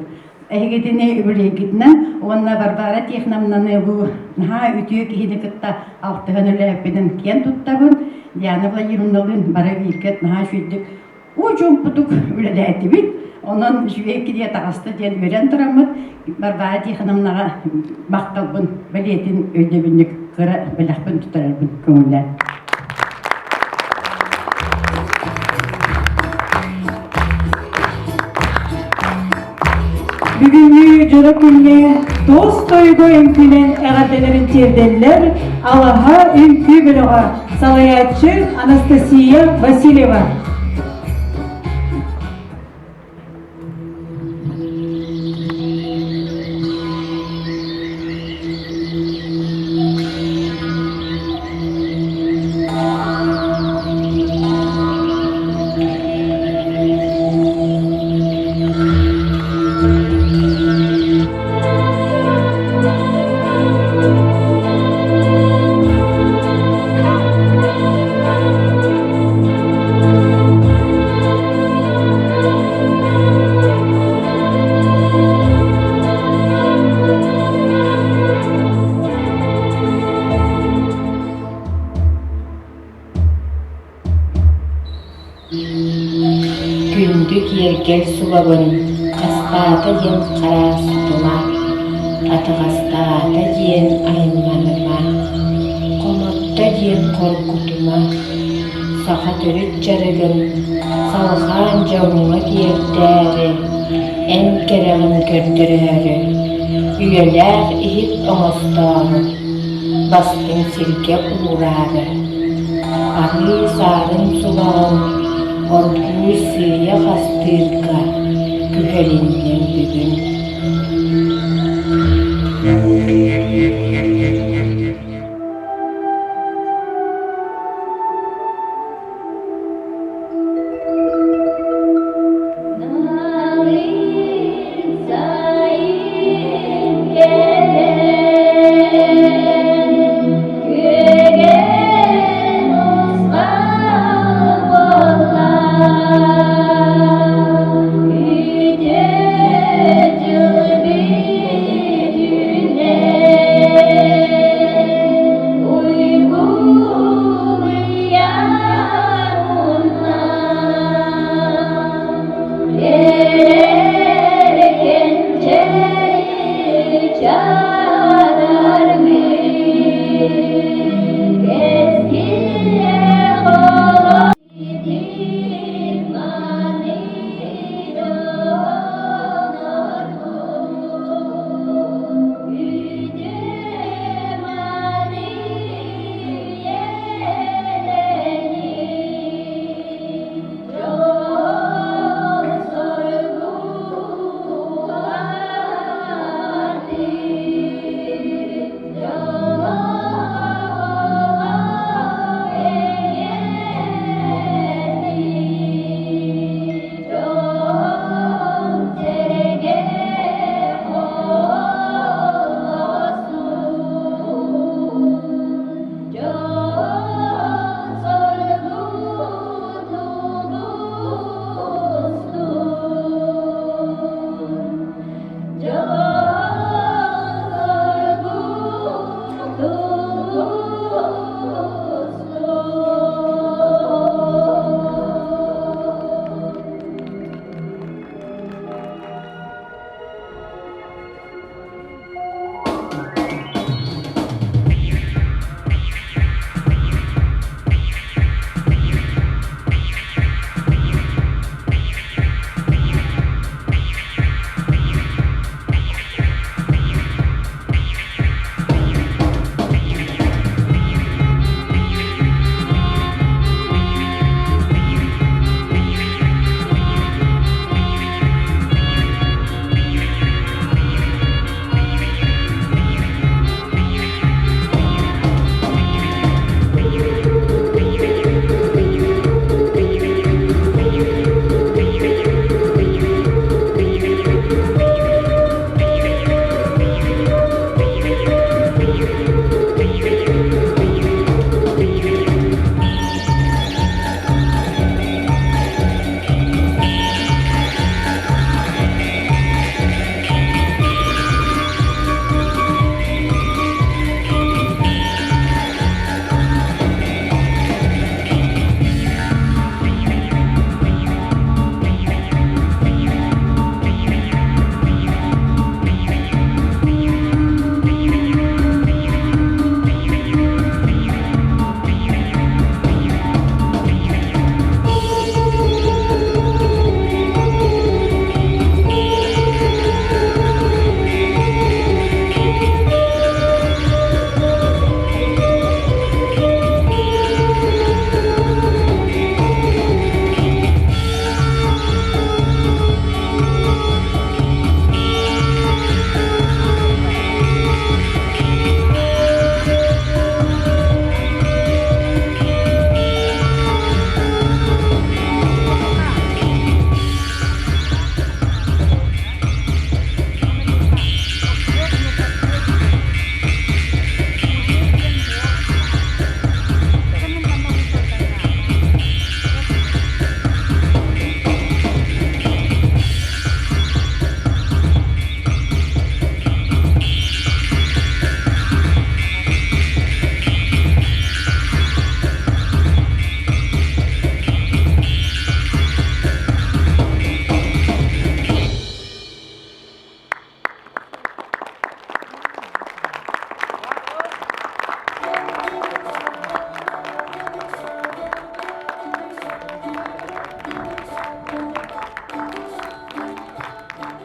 Эһигитини үбүлүөйгүтүнэн уонна Варвара Тихоновнаны бу наһаа үтүө киһини кытта алтыһан үлэлэппитин киэн туттабын. Диана Владимировналыын бары бииргэ наһаа үчүгэйдик уу-чуумпутук үлэлээтибит. Онон үчүгэй кинигэ таҕыста диэн үөрэн тураммыт Варвара Тихоновнаҕа махталбын бэлиэтин өйдөбүнньүк кыра бэлэхпин туттарарбын көҥүллээн. Бүгүҥҥү дьоро күҥҥэ туос тойуга үҥкүүнэн эҕэрдэлэрин тиэрдэллэр Алаһа үҥкүү бөлөҕө салайааччы Анастасия Васильева. Күндү киэргэл сулабын хастаата диэн хараастыма, атаҕастаата диэн айманыма, хомотто диэн хоргутума, саха төрүт дьарыгын салҕаан дьоҥҥо тиэрдээри, эн кэрэҕин көрдөрөөрү, үйэлээх иһит оҥостоору, бастыҥ сиргэ уураары, арыы саарын сулаҕын оргууй сыыйа хастыырга күһэлинним бүгүн. Күгэн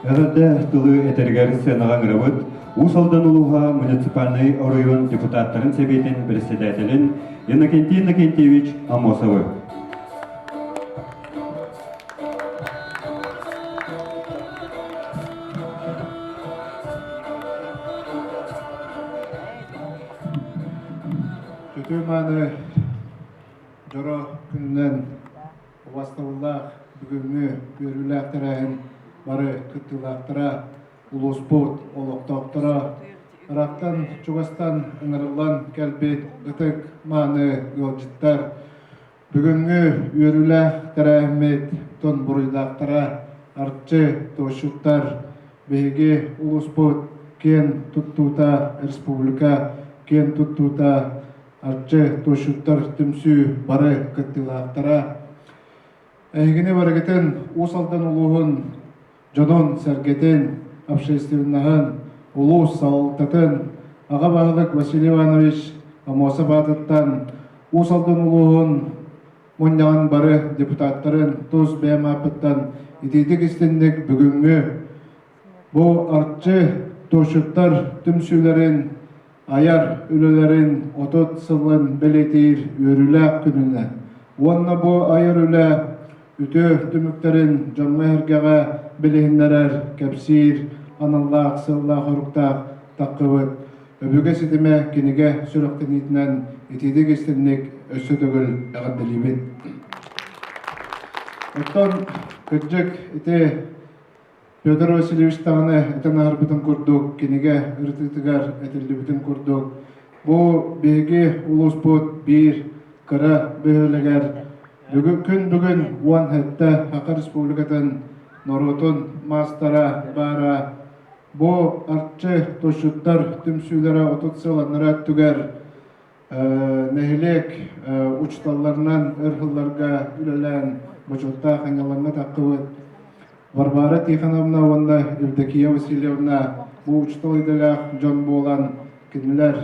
Эҕэрдэ тылы этэригэр сценаҕа ыҥырабыт Уус Алдан улууһа муниципальнай оройуон депутаттарын сэбиэтин председателин Иннокентий Иннокентьевич Аммосовы. Үтүө мааны дьоро күнүнэн убастабыллаах бүгүҥҥү үөрүүлээх тэрээһин бары кыттыылаахтара, улууспут олохтоохторо, ыраахтан чугастан ыҥырыллан кэлбит ытык мааны ыалдьыттар, бүгүҥҥү үөрүүлээх тэрээһиммит тон буруйдаахтара, арчы туосчуттар, биһиги улууспут киэн туттуута, республика киэн туттуута Арчы туосчуттар түмсүү бары кыттыылаахтара. Эһигини барыгытын Уус Алдан улууһун дьонун-сэргэтин, общественноһын, улуус салалтатын, аҕа баһылык Василий Иванович Аммосов аатыттан Уус Алдан улууһун мунньаҕын бары депутаттарын тус бэйэм ааппыттан итиитик истинник бүгүҥҥү бу Арчы туосчуттар түмсүүлэрин айар үлэлэрин 30 сылын бэлиэтиир үөрүүлээх күнүнэн уонна бу айар үлэ үтүө түмүктэрин дьоҥҥо-сэргэҕэ билиһиннэрэр, кэпсиир аналлаах сыаллаах-соруктаах таххыбыт Өбүгэ ситимэ кинигэ сүрэхтэниитинэн итиитик истинник өссө төгүл эҕэрдэлиибин. Оттон кырдьык ити Петр Васильевич даҕаны этэн аһарбытын курдук, кинигэ ырытыытыгар этиллибитин курдук, бу биһиги улууспут биир кыра бөһүөлэгэр бүгүн күн бүгүн 17 Саха Республикатын норуотун маастара баара бу Арчы тосчуттар түмсүүлэрэ 30 сыл анараа өттүгэр нэһилиэк учууталларынан өр сылларга үлэлээн бочуоттаах анньалаҥҥа таххыбыт Варвара Тихоновна уонна Евдокия Васильевна бу учуутал идэлээх дьон буолан кинилэр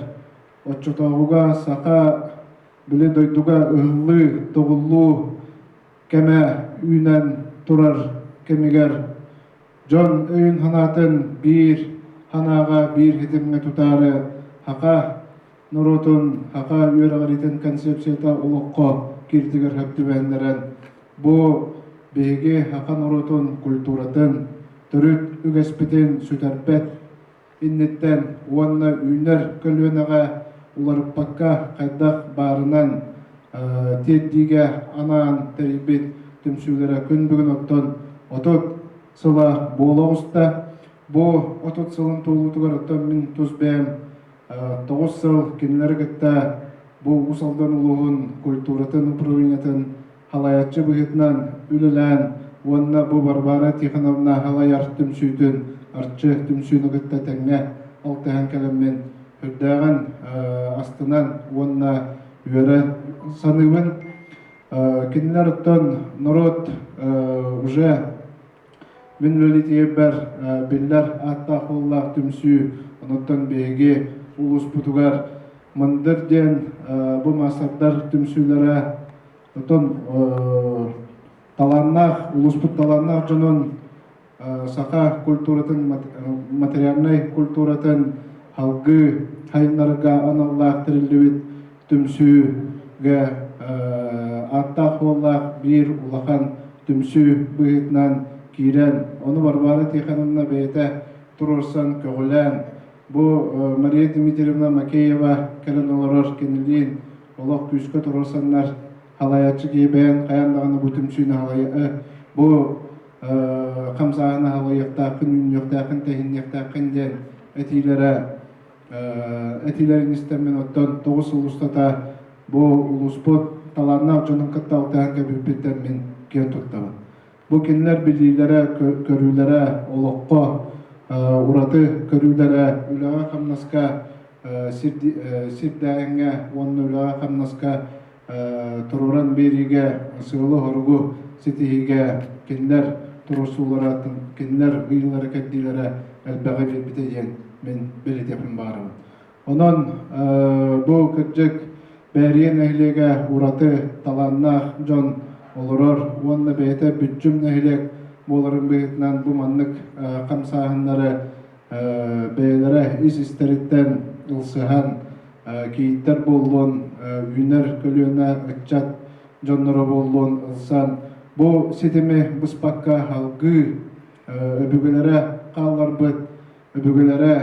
оччотооҕуга саха били дойдуга ыһыллыы, тоҕуллуу кэмэ үүнэн турар кэмигэр дьон өйүн-санаатын биир санааҕа, биир ситимҥэ тутаары саха норуотун саха үөрэҕириитин концепцията олоххо кииртигэр сөп түбэһиннэрэн бу биһиги саха норуотун культуратын, төрүт үгэспитин сүтэрбэт инниттэн уонна үүнэр көлүөнэҕэ уларыппакка хайдах баарынан тиэрдиигэ анаан тэрийбит түмсүүлэрэ күн бүгүн оттон 30 сыла буола оҕуста. Бу 30 сылын туолуутугар оттон мин тус бэйэм 9 сыл кинилэри кытта бу Уус Алдан улууһун культуратын управлениетын халайааччы быһыытынан үлэлээн уонна бу Варвара Тихоновна халайар түмсүүтүн Арчы түмсүүнү кытта тэҥҥэ алтыһан кэлэммин үрдээҕин астынан уонна үөрэ саныыбын. Кинилэр оттон норуот уже Мин үлэлиитигэр биллэр ааттаах-уоллаах түмсүү, онуттан биһиги улууспутугар Мындыр диэн бу маастардар түмсүүлэрэ отон талааннаах, улууспут талааннаах дьонун саха культуратын, материальнай культуратын салгыы сайыннарарга аналлаах тэриллибит түмсүүгэ ааттаах-суоллаах биир улахан түмсүү быһыытынан киирэн, ону Варвара Тихоновна бэйэтэ туруорсан, көҕүлээн, бу Мария Дмитриевна Макеева кэлэн олорор кинилиин олох күүскэ туруорсаннар халайааччы киһи бэйэн хайаан даҕаны бу түмсүүнү халайа бу хамсааһыны халайыахтааххын, үүннүөхтээххин, тэһинниэхтээххин диэн этиилэрэ этиилэрин истэммин оттон 9 сыл устата бу улууспут талааннаах дьонун кытта алтыһан кэбиппиттэн мин киэн туттабын. Бу кинилэр билиилэрэ, көрүүлэрэ, олоххо ураты көрүүлэрэ үлэҕэ-хамнаска сирдээһиҥҥэ уонна үлэҕэ-хамнаска туруоран биэриигэ сыалы-соругу ситиһиигэ кинилэр туруорсуулара, кинилэр ыйыылара-кэрдиилэрэ элбэҕи биэрбитэ диэн мин бэлиэтиэхпин баҕарабын. Онон бу кырдьык Бээрийэ нэһилиэгэ ураты талааннаах дьон олорор уонна бэйэтэ бүччүм нэһилиэк. буоларын быһыытынан бу маннык хамсааһыннары бэйэлэрэ ис-истэриттэн ылсыһан кийииттэр буоллун, үүнэр көлүөнэ ыччат дьонноро буоллун ылсан бу ситими быспакка салгыы өбүгэлэрэ хаалларбыт, өбүгэлэрэ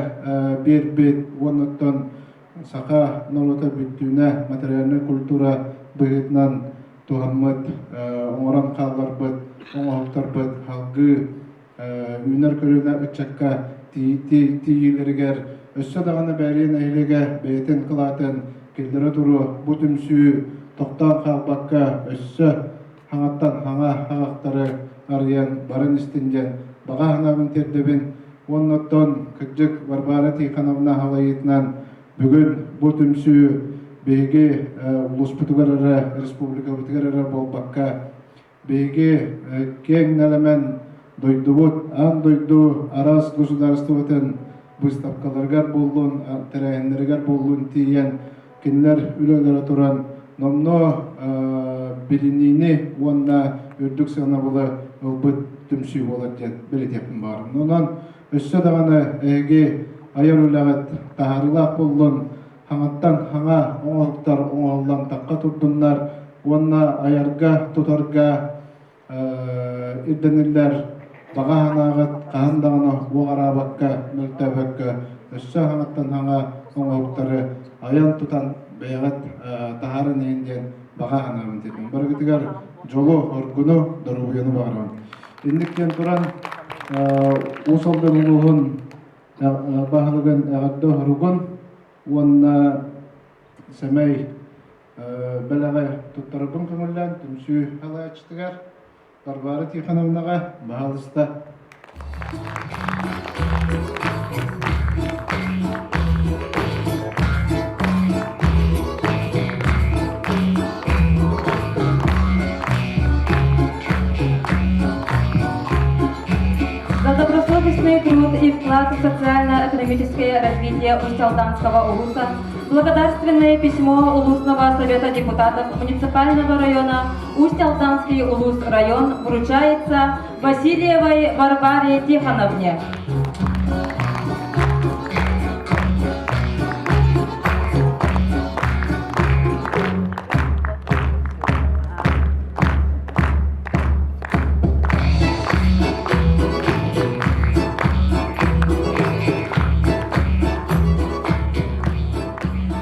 биэрбит уонна оттон саха норуота бүттүүнэ материальнай культура быһыытынан туһаммыт, оҥорон хаалларбыт оҥоһуктарбыт салгыы үүнэр көлүөнэ ыччакка тиийиилэригэр өссө даҕаны Бээрийэ нэһилиэгэ бэйэтин кылаатын киллэрэ туруо. Бу түмсүү тохтоон хаалбакка өссө хаҥаттан хаҥа хаҕахтары арыйан баран истин диэн баҕа санаабын тиэрдэбин. Уонна оттон кырдьык Варвара Тихоновна салайыытынан бүгүн бу түмсүү биһиги улууспутугар эрэ, республикабытыгар эрэ буолбакка Биһиги киэҥ нэлэмэн дойдубут, аан дойду араас государствотын быыстапкаларыгар буоллун, тэрээһиннэригэр буоллун тиийэн, кинилэр үлэлэрэ туран номнуо билиниини уонна үрдүк сыанабылы ылбыт түмсүү буолар диэн бэлиэтиэхпин баҕарабын. Онон өссө даҕаны эһиги айар үлэҕит таһаарыылаах буоллун, хаҥаттан хаҥа оҥоһуктар оҥоһуллан тахха турдуннар уонна айарга-тутарга ирдэниллэр баҕа санааҕыт хаһан даҕаны уоҕараабакка, мөлтөөбөккө өссө хаҥаттан хаҥа оҥоһуктары айан-тутан бэйэҕит таһааран иһин диэн баҕа санаабын тиэрдэбин. Барыгытыгар дьолу, оргуну, доруобуйаны баҕарабын. Инник диэн туран Уус Алдан улууһун баһылыгын эҕэрдэ оһоругун уонна сэмэй бэлэҕи туттарарбын көҥүллээн түмсүү салайааччытыгар Варвара Тихоновнаҕа баһаалыста. За добросовестный труд и вклад в социально-экономическое развитие Усть-Алданского улуса благодарственное письмо Улусного совета депутатов муниципального района Усть-Алданский улус район вручается Васильевой Варваре Тихоновне.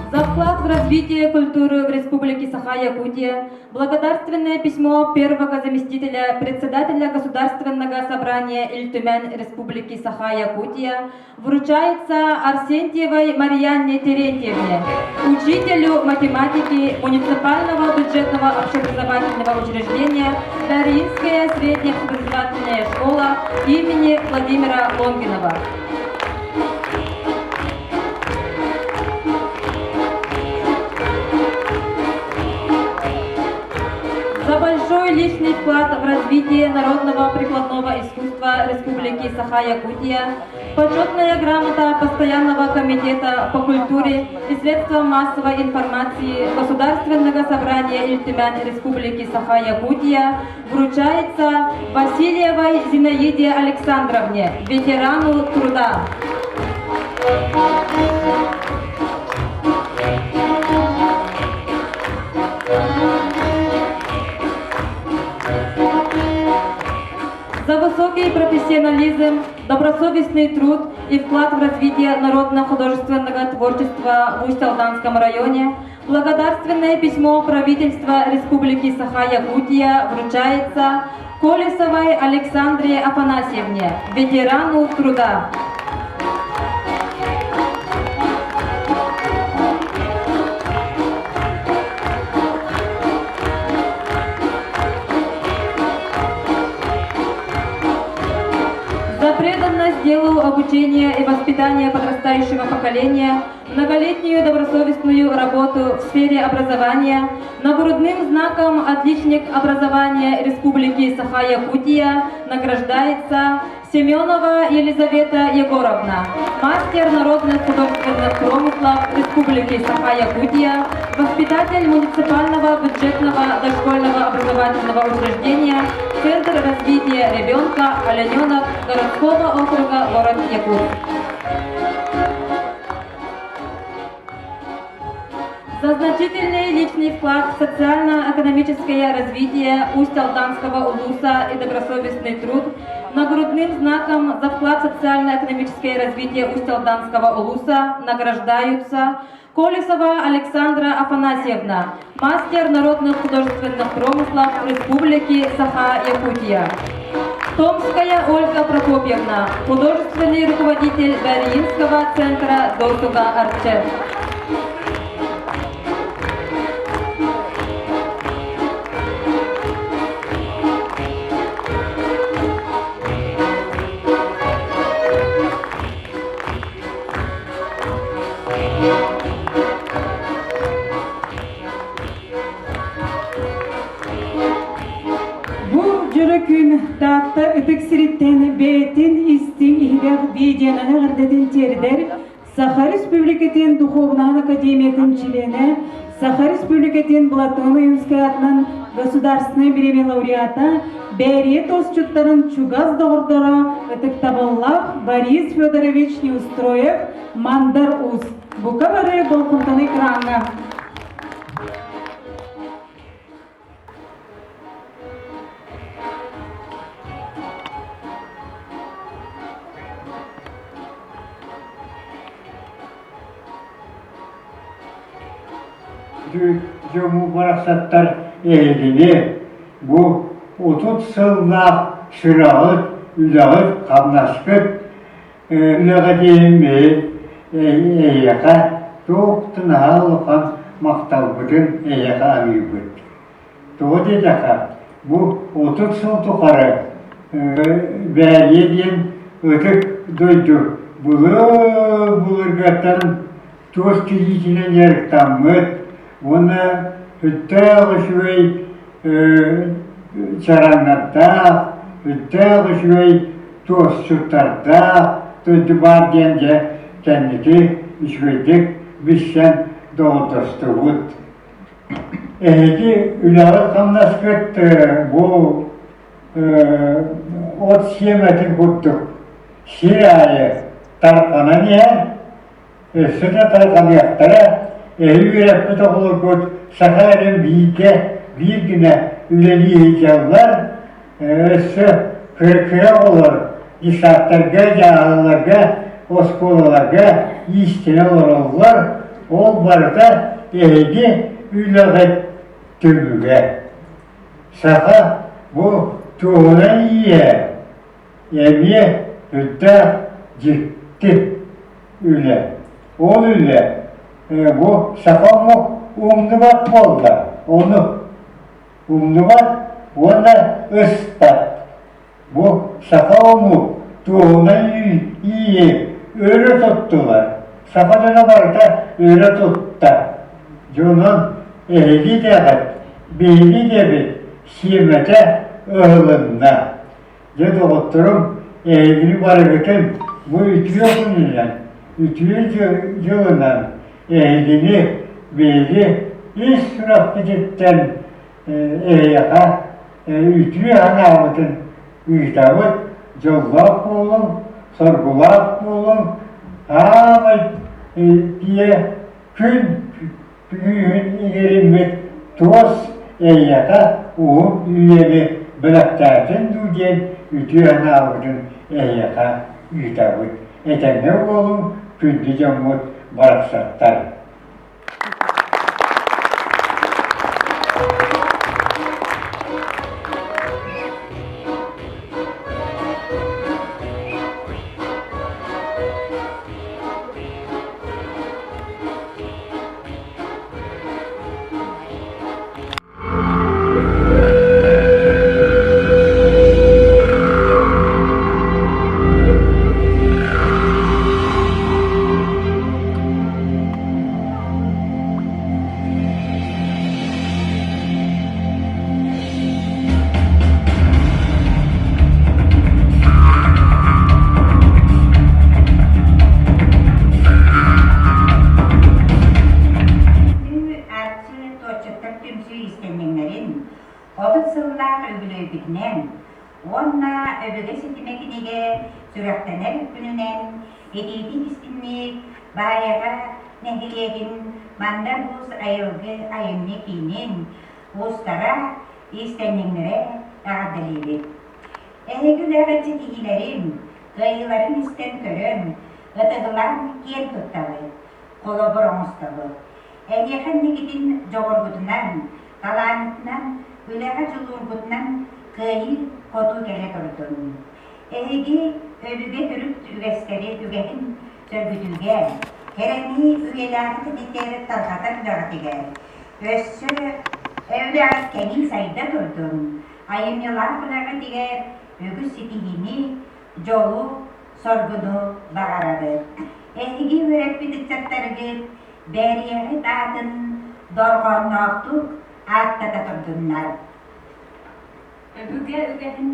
За вклад в развитие культуры в Республике Саха-Якутия благодарственное письмо первого заместителя председателя Государственного собрания Ильтюмен Республики Саха-Якутия вручается Арсентьевой Марьяне Терентьевне, учителю математики муниципального бюджетного общеобразовательного учреждения Даринская средняя образовательная школа имени Владимира Лонгинова. За большой личный вклад в развитие народного прикладного искусства Республики Саха-Якутия Почетная грамота Постоянного комитета по культуре и средствам массовой информации Государственного собрания Ильтюмян Республики Саха-Якутия вручается Васильевой Зинаиде Александровне, ветерану труда. За высокий профессионализм, добросовестный труд и вклад в развитие народно-художественного творчества в Усть-Алданском районе благодарственное письмо правительства Республики Саха-Якутия вручается Колесовой Александре Афанасьевне, ветерану труда. За преданность делу обучения и воспитания подрастающего поколения, многолетнюю добросовестную работу в сфере образования, нагрудным знаком «Отличник образования Республики Саха-Якутия» награждается. Семенова Елизавета Егоровна, мастер народных художественных промыслов Республики Саха-Якутия, воспитатель муниципального бюджетного дошкольного образовательного учреждения Центр развития ребенка Олененок городского округа город Якутск. За значительный личный вклад в социально-экономическое развитие Усть-Алданского улуса и добросовестный труд нагрудным знаком за вклад в социально-экономическое развитие Усть-Алданского улуса награждаются Колесова Александра Афанасьевна, мастер народных художественных промыслов Республики Саха-Якутия. Томская Ольга Прокопьевна, художественный руководитель Дарьинского центра досуга «Арче». Бу дьоро күн Таатта ытык сириттэн бэйэтин истиҥ иһирэх видеонан эҕэрдэтин тиэрдэр Саха Республикатын Духовнаһын Академиятын чилиэнэ, Саха Республикатын Платон Ойуунскай аатынан Государственнай бириэмийэ лауреата, Бээрийэ туосчуттарын чугас доҕордоро ытыктабыллаах Борис Федорович Неустроев Мандар Уус. Бука бары болҕомтону экраҥҥа. Дьоҥу барахсаттар эһигини бу 30 сыллаах сүрэҕит, үлэҕит, хамнаскыт үлэҕэ диэһин эйиэхэ туох да наһаа улахан махталбытын эйиэхэ аныыбыт. Тоҕо диэтэххэ, бу 30 сыл тухары Бээрийэ диэн ытык дойду былыр-былыргаттан туос киһитинэн дьарыктаммыт уонна сүрдээх үчүгэй чараҥнардаах, сүрдээх үчүгэй туосчуттардаах дойду баар диэн дьэ кэнники үчүгэйдик билсэн доҕордостубут. Эһиги үлэҕит-хамнаскыт бу от сиэмэтин курдук сир аайы тарҕанан иһэр, өссө да тарҕаныахтара, эһи үөрэппит оҕолоргут саха эрин бииргэ биир гына үлэлии сылдьаллар, өссө кыра оҕолор детсадтарга, дьааһыларга, оскуолаларга иистэнэ олороллор, ол барыта эһиги үлэҕит түмүгэ. Саха бу туһунан ииһэ эмиэ сүрдээх дьикти үлэ. Ол үлэ бу саха омук умнубат буолла, ону умнубат уонна ыспат. Бу саха омук туоһунан ииһи өрө туттулар. Саха дьоно барыта өрө тутта. Дьонун эһиги дэҕит, биһиги дэбит сиэмэтэ ыһылынна. Дьэ, доҕотторум, эһигини барыгытын бу үтүө күнүнэн, үтүө дьылынан эһигини биһиги ис сүрэхпититтэн эһиэхэ үтүө санаабытын ыытабыт, дьоллоох буолуҥ, соргулаах буолуҥ, аамай ийэ күн күүһүн иҥэриммит туос эйиэхэ уһун үйэни бэлэхтээтин дуу диэн үтүө санаабытын эһиэхэ ыытабыт. Этэҥҥэ буолуҥ, күндү дьоммут барахсаттар. түмсүү иистэнньэҥнэрин 30 сыллаах үбүлүөйбүтүнэн уонна Өбүгэ ситимэ кинигэ сүрэхтэнэр күнүнэн итиитик истиҥник Баайаҕа нэһилиэгин Мандар Уус айылгы айымньы киинин уустара, иистэнньэҥнэрэ эҕэрдэлиибит. Эһиги үлэҕит ситиһиилэрин, кыайыыларын истэн-көрөн, ытыгылаан киэн туттабыт, холобур оҥостобут. Эһиэхэ инникитин дьоҕургутунан, талааҥҥытынан, үлэҕэ дьулуургутунан кыайыы-хотуу кэлэ турдун. Эһиги өбүгэ төрүт үгэстэри үгэһин сөргүтүүгэ, кэрэни үйэлээҕи тэнитэр тарҕатар үлэҕитигэр өссө үлэҕит кэҥии сайда турдун, айымньылаах үлэҕитигэр үгүс ситиһиини, дьолу, соргуну баҕарабыт. Эһиги үөрэппит ыччаттаргыт бээрийэҕит аатын дорҕоонноохтук ааттата турдуннар. Өбүгэ үгэһин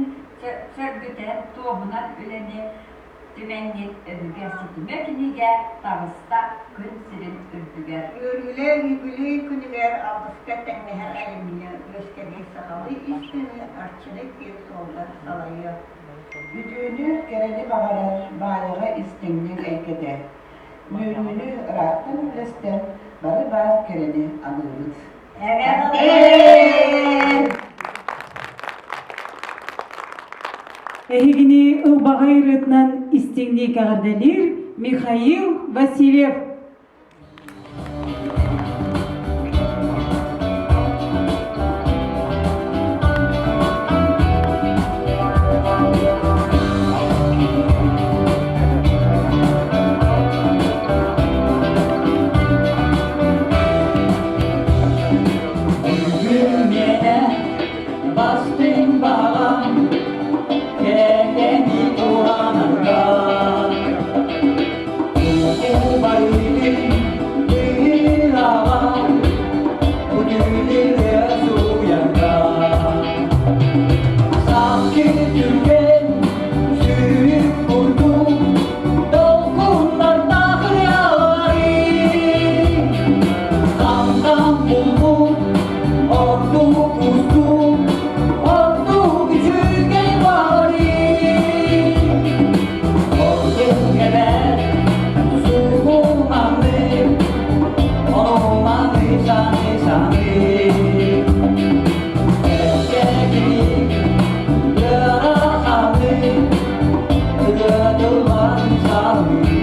сөргүтэр туоһунан үлэни түмэҥҥит Өбүгэ ситимэ кинигэ таҕыста күн сирин үрдүгэр. Үөрүүлээх үбүлүөй күнүгэр алгыска тэҥнэһэр айымньы үөскэбит сахалыы ис тыыны Арчыны киэҥ суолга салайыа. Үтүөнү, кэрэни баҕарар Баайаҕа истиҥник эйгэтэ. Үөрүүнү ыраахтан үллэстэн бары баар кэрэни аныыбыт. Эһигини ылбаҕай ырыатынан истиҥник эҕэрдэлиир Михаил Васильев. Бүгүн миэнэ бастыҥ баҕам кэкэни уһанаргар Убайдым ыыраҕам күтүлүрэ суйарга Сааскы түргэн сүүрүк курдук долгуннардаах ырыалары Хантан булбут ордук устук ордук үчүгэй баҕары Ордук сугуманы онуманы саны саны Кэккэкини ыараханы ыгытыллан салыы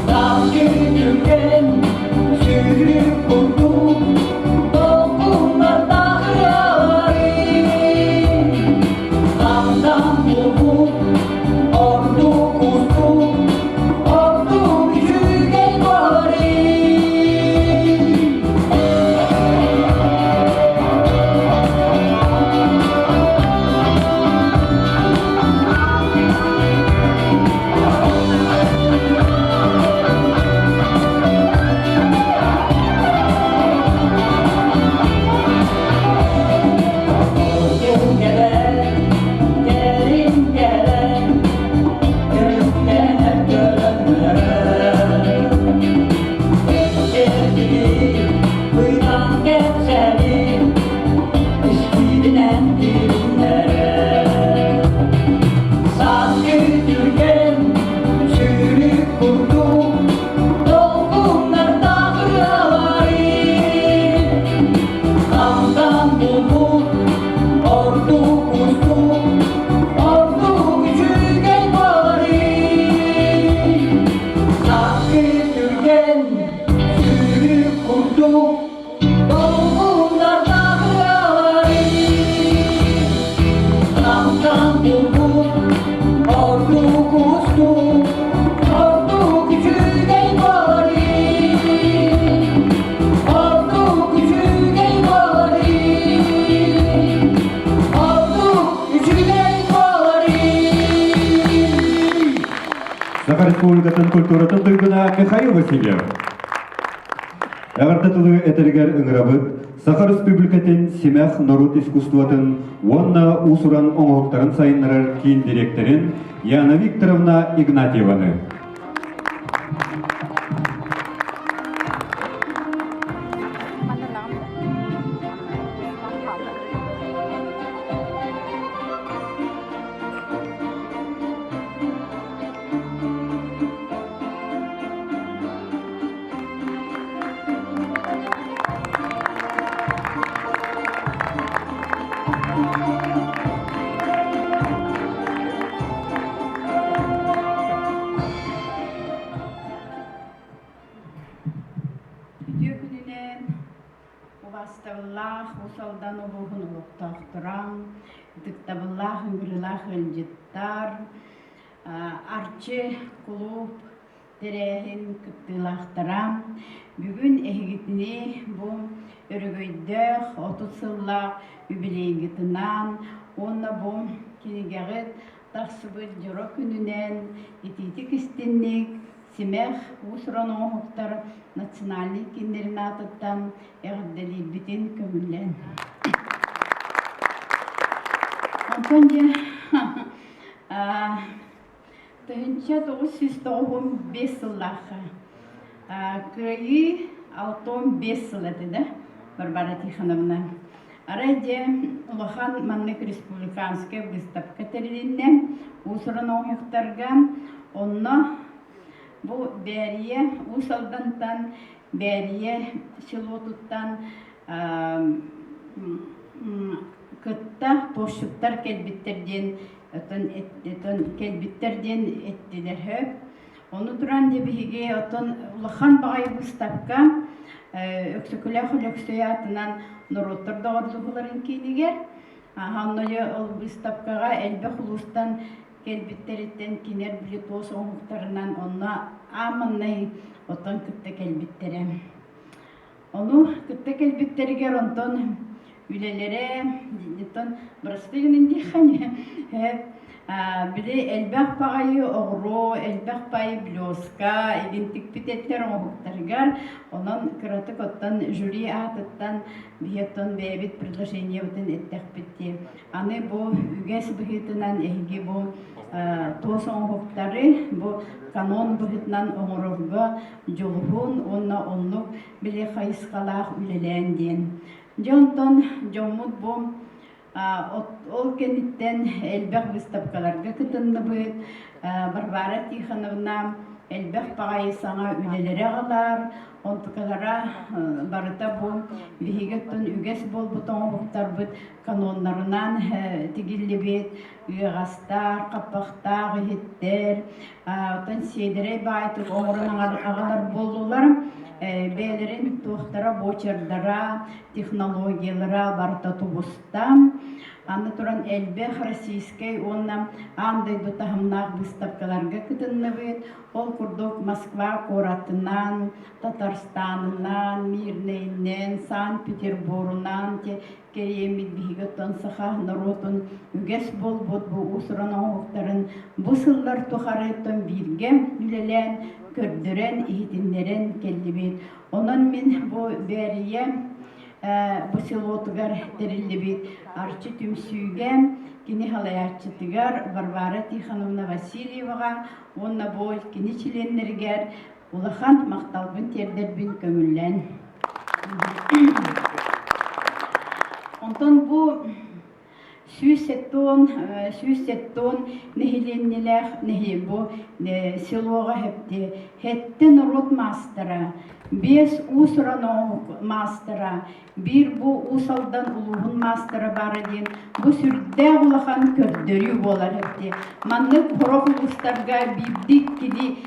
Сааскы түргэн сүүрүк курдук долгуннардаах ырыалары Хантан булбут ордук устук ордук үчүгэй буоларый Кэлин кэлэн, көрүктэнэр көрөннөр Быдан кэпсэлин испииринэн тилиннэрэр Сааскы түргэн сүүрүк курдук долгуннардаах ырыалары Хантан булбут ордук устук ордук үчүгэй буоларый Сааскы түргэн сүүрүк курдук долгуннардаах ырыалары Хантан булбут ордук устук ордук үчүгэй буоларый Ордук үчүгэй буоларый Ордук үчүгэй буоларый Саха Республикатын культуратын туйгуна Михаил Васильев. Эҕэрдэ тылы этэригэр ыҥырабыт Саха Республикатын Симэх норуот искусствотын уонна уус-уран оҥоһуктарын сайыннарар киин дириэктэрин Яна Викторовна Игнатьеваны. күнүнэн убаастабыллаах Уус Алдан улууһун олохтоохторо, ытыктабыллаах ыҥырыылаах ыалдьыттар, Арчы кулууп тэрээһин кыттыылаахтара. Бүгүн эһигитини бу өрөгөйдөөх 30 сыллаах юбилейгытынан уонна бу кинигэҕит тахсыбыт дьоро күнүнэн итиитик истинник Симэх уус-уран оҥоһуктар национальнай кииннэрин аатыттан эҕэрдэлиирбитин көҥүллээн. Онтон дьэ 1995 сыллаахха Кыайыы 65 сыл этэ да Варвара Тихоновна. Арай дьэ улахан маннык республиканскай выставка тэрилиннэ уус-уран оҥоһуктарга. Онно бу Бээрийэ Уус Алдантан, Бээрийэ селотуттан кытта туосчуттар кэлбиттэр диэн оттон кэлбиттэр диэн эттилэр сөп. Ону туран дьэ биһиги оттон улахан баҕайы быыстапка Өксөкүлээх Өлөксөй аатынан норуоттар доҕордоһууларын киинигэр онно дьэ ол быыстапкаҕа элбэх улуустан кэлбиттэриттэн кинилэр били туос оҥоһуктарынан онно ааманнай оттон кытта кэлбиттэрэ. Ону кытта кэлбиттэригэр онтон үлэлэрэ, оттон бырастыы гынан диэххэ били элбэх баҕайы оҕуруо, элбэх баҕайы блеска игин тикпит этилэр оҥоһуктарыгар. Онон кыратык оттон жюри аатыттан биһи оттон бэйэбит предложениебытын эттэхпит дии. Аны бу үгэс быһыытынан эһиги бу туос оҥоһуктары бу канон быһыытынан оҥорорго дьулуһун уонна оннук били хайысхалаах үлэлээн диэн. Дьэ онтон дьоммут бу ол кэнниттэн элбэх выставкаларга кытынныбыт. Варвара Тихоновна элбэх баҕайы саҥа үлэлэри аҕалар, онтукалара барыта бу биһиги оттон үгэс буолбут оҥоһуктарбыт каноннарынан тигиллибит ыаҕастаах, хаппахтаах иһиттэр, оттон сиэдэрэй баайтык оҥорон аҕалар буоллулар. Бэйэлэрин туохтара, буочардара, технологиялара барыта тубуста. Аны туран элбэх российскай уонна аан дойду таһымнаах быыстапкаларга кытынныбыт. Ол курдук Москва куоратынан, Татарстанынан, Мирнэйинэн, Санкт-Петербурунан кэриэммит биһиги оттон саха норуотун үгэс буолбут бу уус-уран оҥоһуктарын бу сыллар тухары оттон бииргэ үлэлээн, көрдөрөн, иһитиннэрэн кэллибит. Онон мин бу Бээрийэ бу селотугар тэриллибит Арчы түмсүүгэ кини салайааччытыгар Варвара Тихоновна Васильеваҕа уонна бу кини чилиэннэригэр улахан махталбын тиэрдэрбин көҥүллээн. Онтон бу 170 нэһилиэнньэлээх бу селоҕа хэпти хэттэ норуот маастара, биэс уус-уран маастара, биир бу Уус Алдан улууһун маастара баара диэн бу сүрдээх улахан көрдөрүү буолар эбит. Маннык сорох улуустарга биирдик кини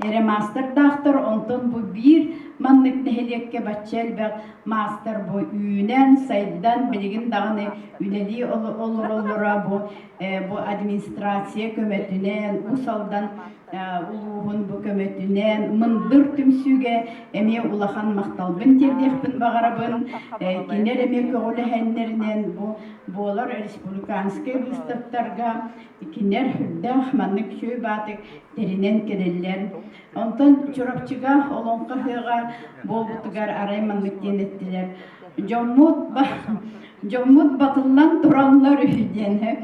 эрэ маастардаахтар, онтон бу биир маннык нэһилиэккэ бачча элбэх маастар бу үүнэн, сайдан, билигин даҕаны үлэлии олороллоро бу бу администрация көмөтүнэн, Уус Алдан улууһун бу көмөтүнэн мындыр түмсүүгэ эмиэ улахан махталбын тиэрдиэхпин баҕарабын. Кинилэр эмиэ көҕүлэһэннэринэн бу буолар республиканскай выставтарга кинилэр үрдээх маннык үчүгэй баатык тэринэн кэлэллэр. Онтон Чурапчыга Олоҥхо ыһыаҕа буолбутугар арай маннык диэн эттилэр. Дьоммут, дьоммут батыллан тураллар үһү диэн.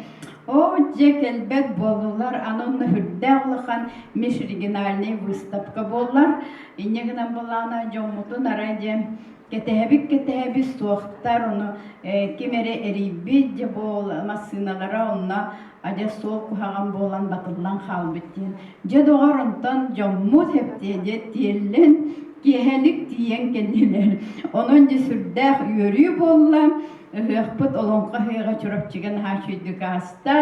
Оо, дьэ кэлбэт буоллулар, аны онно үрдээх улахан межрегиональнай выставка буоллар. Инньэ гынан былаана дьоммутун арай дьэ кэтэһэбит-кэтэһэбит суохтар, ону ким эрэ эрийбит, дьэ буол массыыналара онно адьас суол куһаҕан буолан батыллан хаалбыт диэн. Дьэ доҕор, онтон дьоммут эптиэ дьэ тиэллэн киэһэлик тиийэн кэллилэр. Онон дьэ сүрдээх үөрүү буолла. Ыһыахпыт Олоҥхо ыһыаҕа Чурапчыга наһаа үчүгэйдик ааста.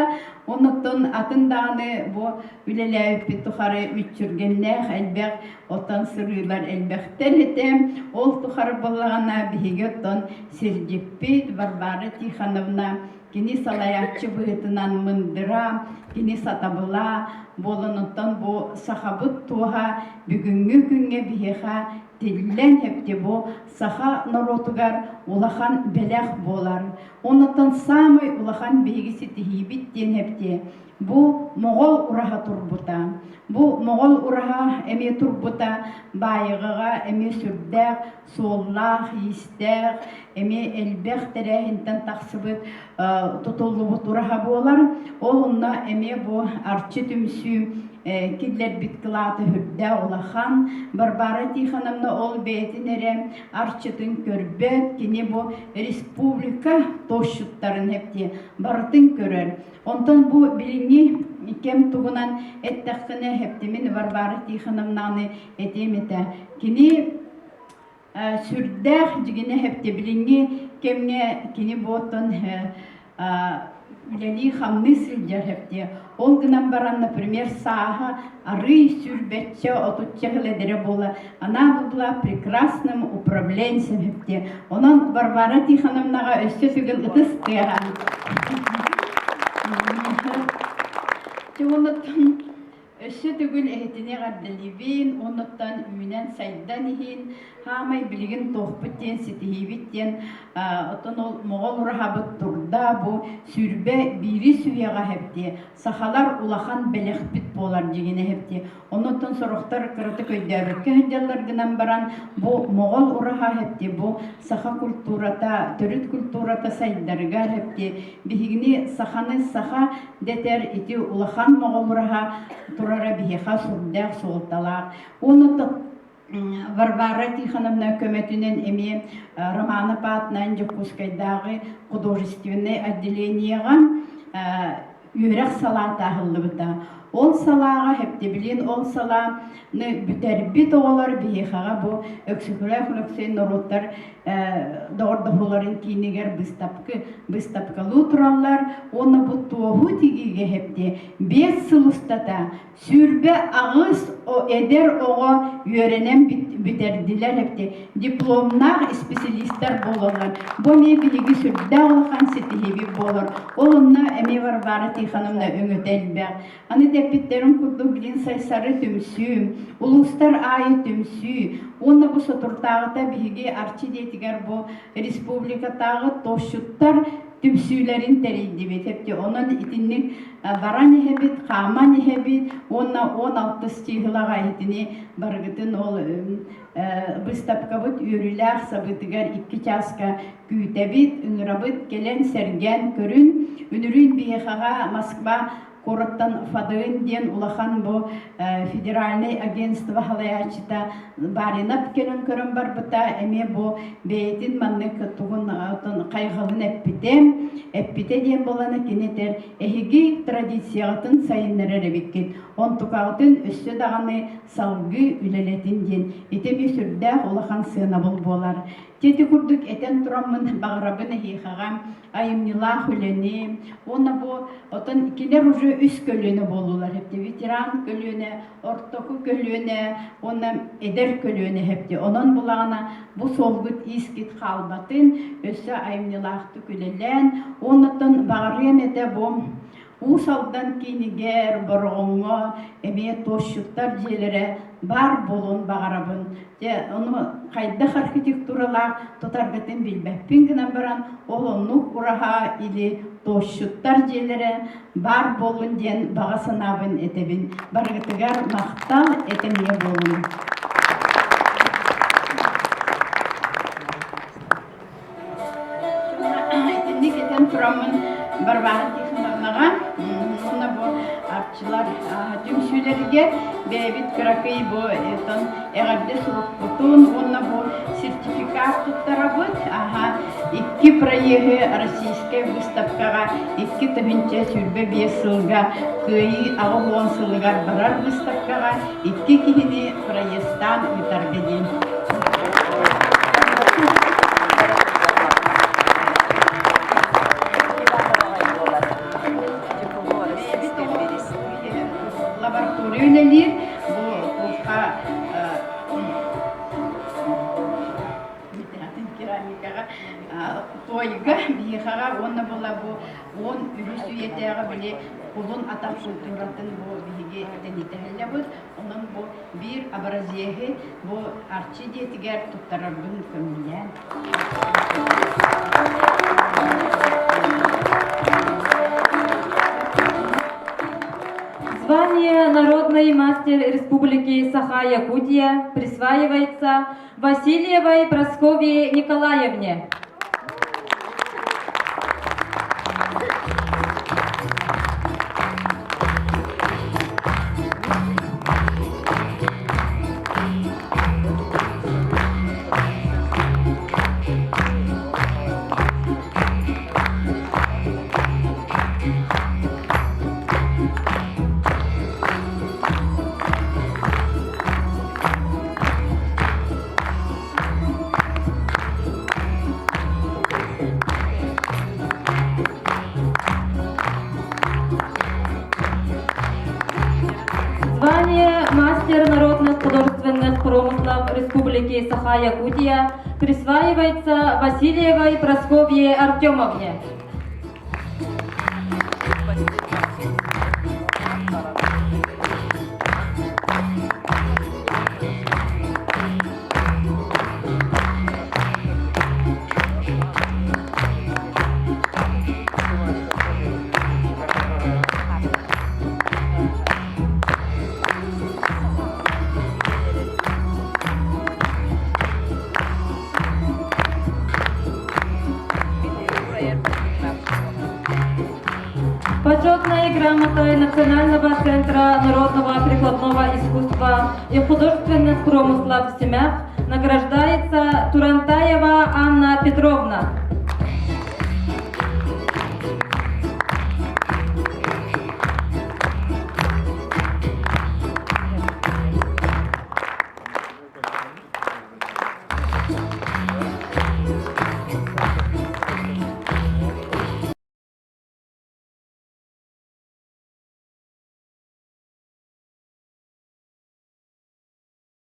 Оннуттан атын даҕаны бу үлэлээбиппит тухары мүччүргэннээх элбэх оттон сырыылар элбэхтэр этэ. Ол тухары буоллаҕына биһиги оттон сирдьиппит Варвара Тихоновна кини салайааччы быһыытынан мындыра, кини сатабыла буолан оттон бу сахабыт туоһа бүгүҥҥү күҥҥэ биһиэхэ тиллэн эпти бу саха норуотугар улахан бэлэх буолар. Оннуттан саамай улахан биһиги ситиһиибит диэн эпти бу моҕол ураһа турбута. Бу моҕол ураһа эмиэ турбута Баайаҕаҕа эмиэ сүрдээх суоллаах-иистээх, эмиэ элбэх тэрээһинтэн тахсыбыт тутуллубут ураһа буолар. Ол онно эмиэ бу Арчы түмсүү киллэрбит кылаата үрдээх улахан. Варвара Тихоновна ол бэйэтин эрэ арчытын көрбөт, кини бу республика тосчуттарын эптиэ барытын көрөр. Онтон бу билиҥҥи кэм тугунан эттэххинэ, эптимин Варвара Тихоновнаны этиэм этэ. Кини сүрдээх дьигинэ эпти билиҥҥи кэмҥэ кини буоттан үлэлии-хамныы сылдьар эптиэ. Ол гынан баран, например, сааһа арыый сүүрбэччэ, отучча сыл эдэрэ буола, она была прекрасным управленцем эптиэ. Онон Варвара Тихоновнаҕа өссө төгүл ытыс тыаһа. Өссө төгүл эһитини эҕэрдэлиибин, уонуттан үүнэн-сайдан иһин, хаамай билигин туохпут диэн ситиһиибит диэн, оттон ол моҕол ураһабыт турда, бу 21 үйэҕэ эһэптиэ, сахалар улахан бэлэхпит буолар дьигинэ эһэптиэ. Онуттан сорохтор кыратык өйдөөбөккө сылдьаллар гынан баран, бу моҕол ураһа эһэптиэ, бу саха культурата, төрүт культурата сайдарыгар эһэптиэ, биһигини саханы саха дэтэр ити улахан моҕолураһа турара биһиэхэ сүрдээх суолталаах. Уонна Варвара Тихоновна көмөтүнэн эмиэ Романа Патнайн Дьокуускайдааҕы художественнай отделениеҕа үөрэх салаата аһыллыбыта. Ол салааҕа Хэптибилин ол салааны бүтэрбит оҕолор биһиэхэҕэ бу Өксөкүлээх Өлөксөй норуоттар доҕордоһууларын киинигэр быыстапка быыстапкалыы тураллар уонна бу туоһу тигиигэ хэптиэ 5 сыл устата 28 эдэр оҕо үөрэнэн бүтэрдилэр хэптиэ дипломнаах исписэлиистэр буолаллар. Бу эмиэ биһиги сүрдээх улахан ситиһиибит буолар. Ол онно эмиэ Варвара Тихоновна өҥөтө элбэх. Аны тэппиттэрин курдук билин Сайсары түмсүү, улуустар аайы түмсүү уонна бу соторутааҕыта биһиги Арчы дьиэтигэр бу республикатааҕы тосчуттар түмсүүлэрин тэрийдибит. Эпти онон итинник баран иһэбит, хааман иһэбит уонна 16 чыыһылаҕа итини барыгытын ол быыстапкабыт үөрүүлээх сабыытыгар 2 чааска күүтэбит, ыҥырабыт, кэлэн сэргээн көрүн. Үнүрүүн биһиэхэҕэ Москва куораттан ФАДН диэн улахан бу федеральнай агентство салайааччыта Баринов кэлэн көрөн барбыта эмиэ бу бэйэтин маннык тугун хайҕалын эппитэ эппитэ диэн буолана кини этэр эһиги традицияҕытын сайыннарар эбиккит онтукаҕытын өссө даҕаны салгыы үлэлэтин диэн ити эмиэ сүрдээх улахан сыанабыл буолар Ити курдук этэн тураммын баҕарабын эһиэхэҕэ айымньылаах үлэни уонна бу оттон кинилэр уже үс көлүөнэ буоллулар эбит ветеран көлүөнэ, ортоку көлүөнэ уонна эдэр көлүөнэ эбит. Онон булаҕына бу суолгут иискит хаалбатын, өссө айымньылаахтык үлэлээн уоннаттан баҕарыам этэ бу Уус Алдан киинигэр, Бороҕоҥҥо эмиэ туосчуттар дьиэлэрэ баар буолуон баҕарабын. Дьэ, ону хайдах архитектуралаах тутаргытын билбэппин гынан баран, ол оннук ураһа или туосчуттар дьиэлэрэ баар буоллун диэн баҕа санаабын этэбин. Барыгытыгар махтал, этэҥҥэ буолун. Итинник этэн тураммын Варвара Тихоновнаҕа уонна бу арчылар түмсүүлэригэр бэйэбит кыракый бу эҕэрдэ сурукпутун уонна бу сертификат туттарабыт. Аха икки проеһы российскай выставкаҕа 2025 сылга Кыайыы 80 сылыгар барар выставкаҕа икки киһини проездтаан ыытарга диэн. Керамикаҕа туойга, биһиэхэҕэ уонна була бу 13 үйэтээҕи били кулун атах культуратын бу биһиги тэнитэ Онон бу биир образеһы бу Арчы дьиэтигэр туттарарбын көҥүллээн. Звание «Народный мастер Республики Саха-Якутия» присваивается Васильевой Прасковье Николаевне. Звание мастер народных художественных промыслов Республики Саха-Якутия присваивается Васильевой Прасковье Артемовне. Почетной грамотой Национального центра народного прикладного искусства и художественных промыслов в Семях награждается.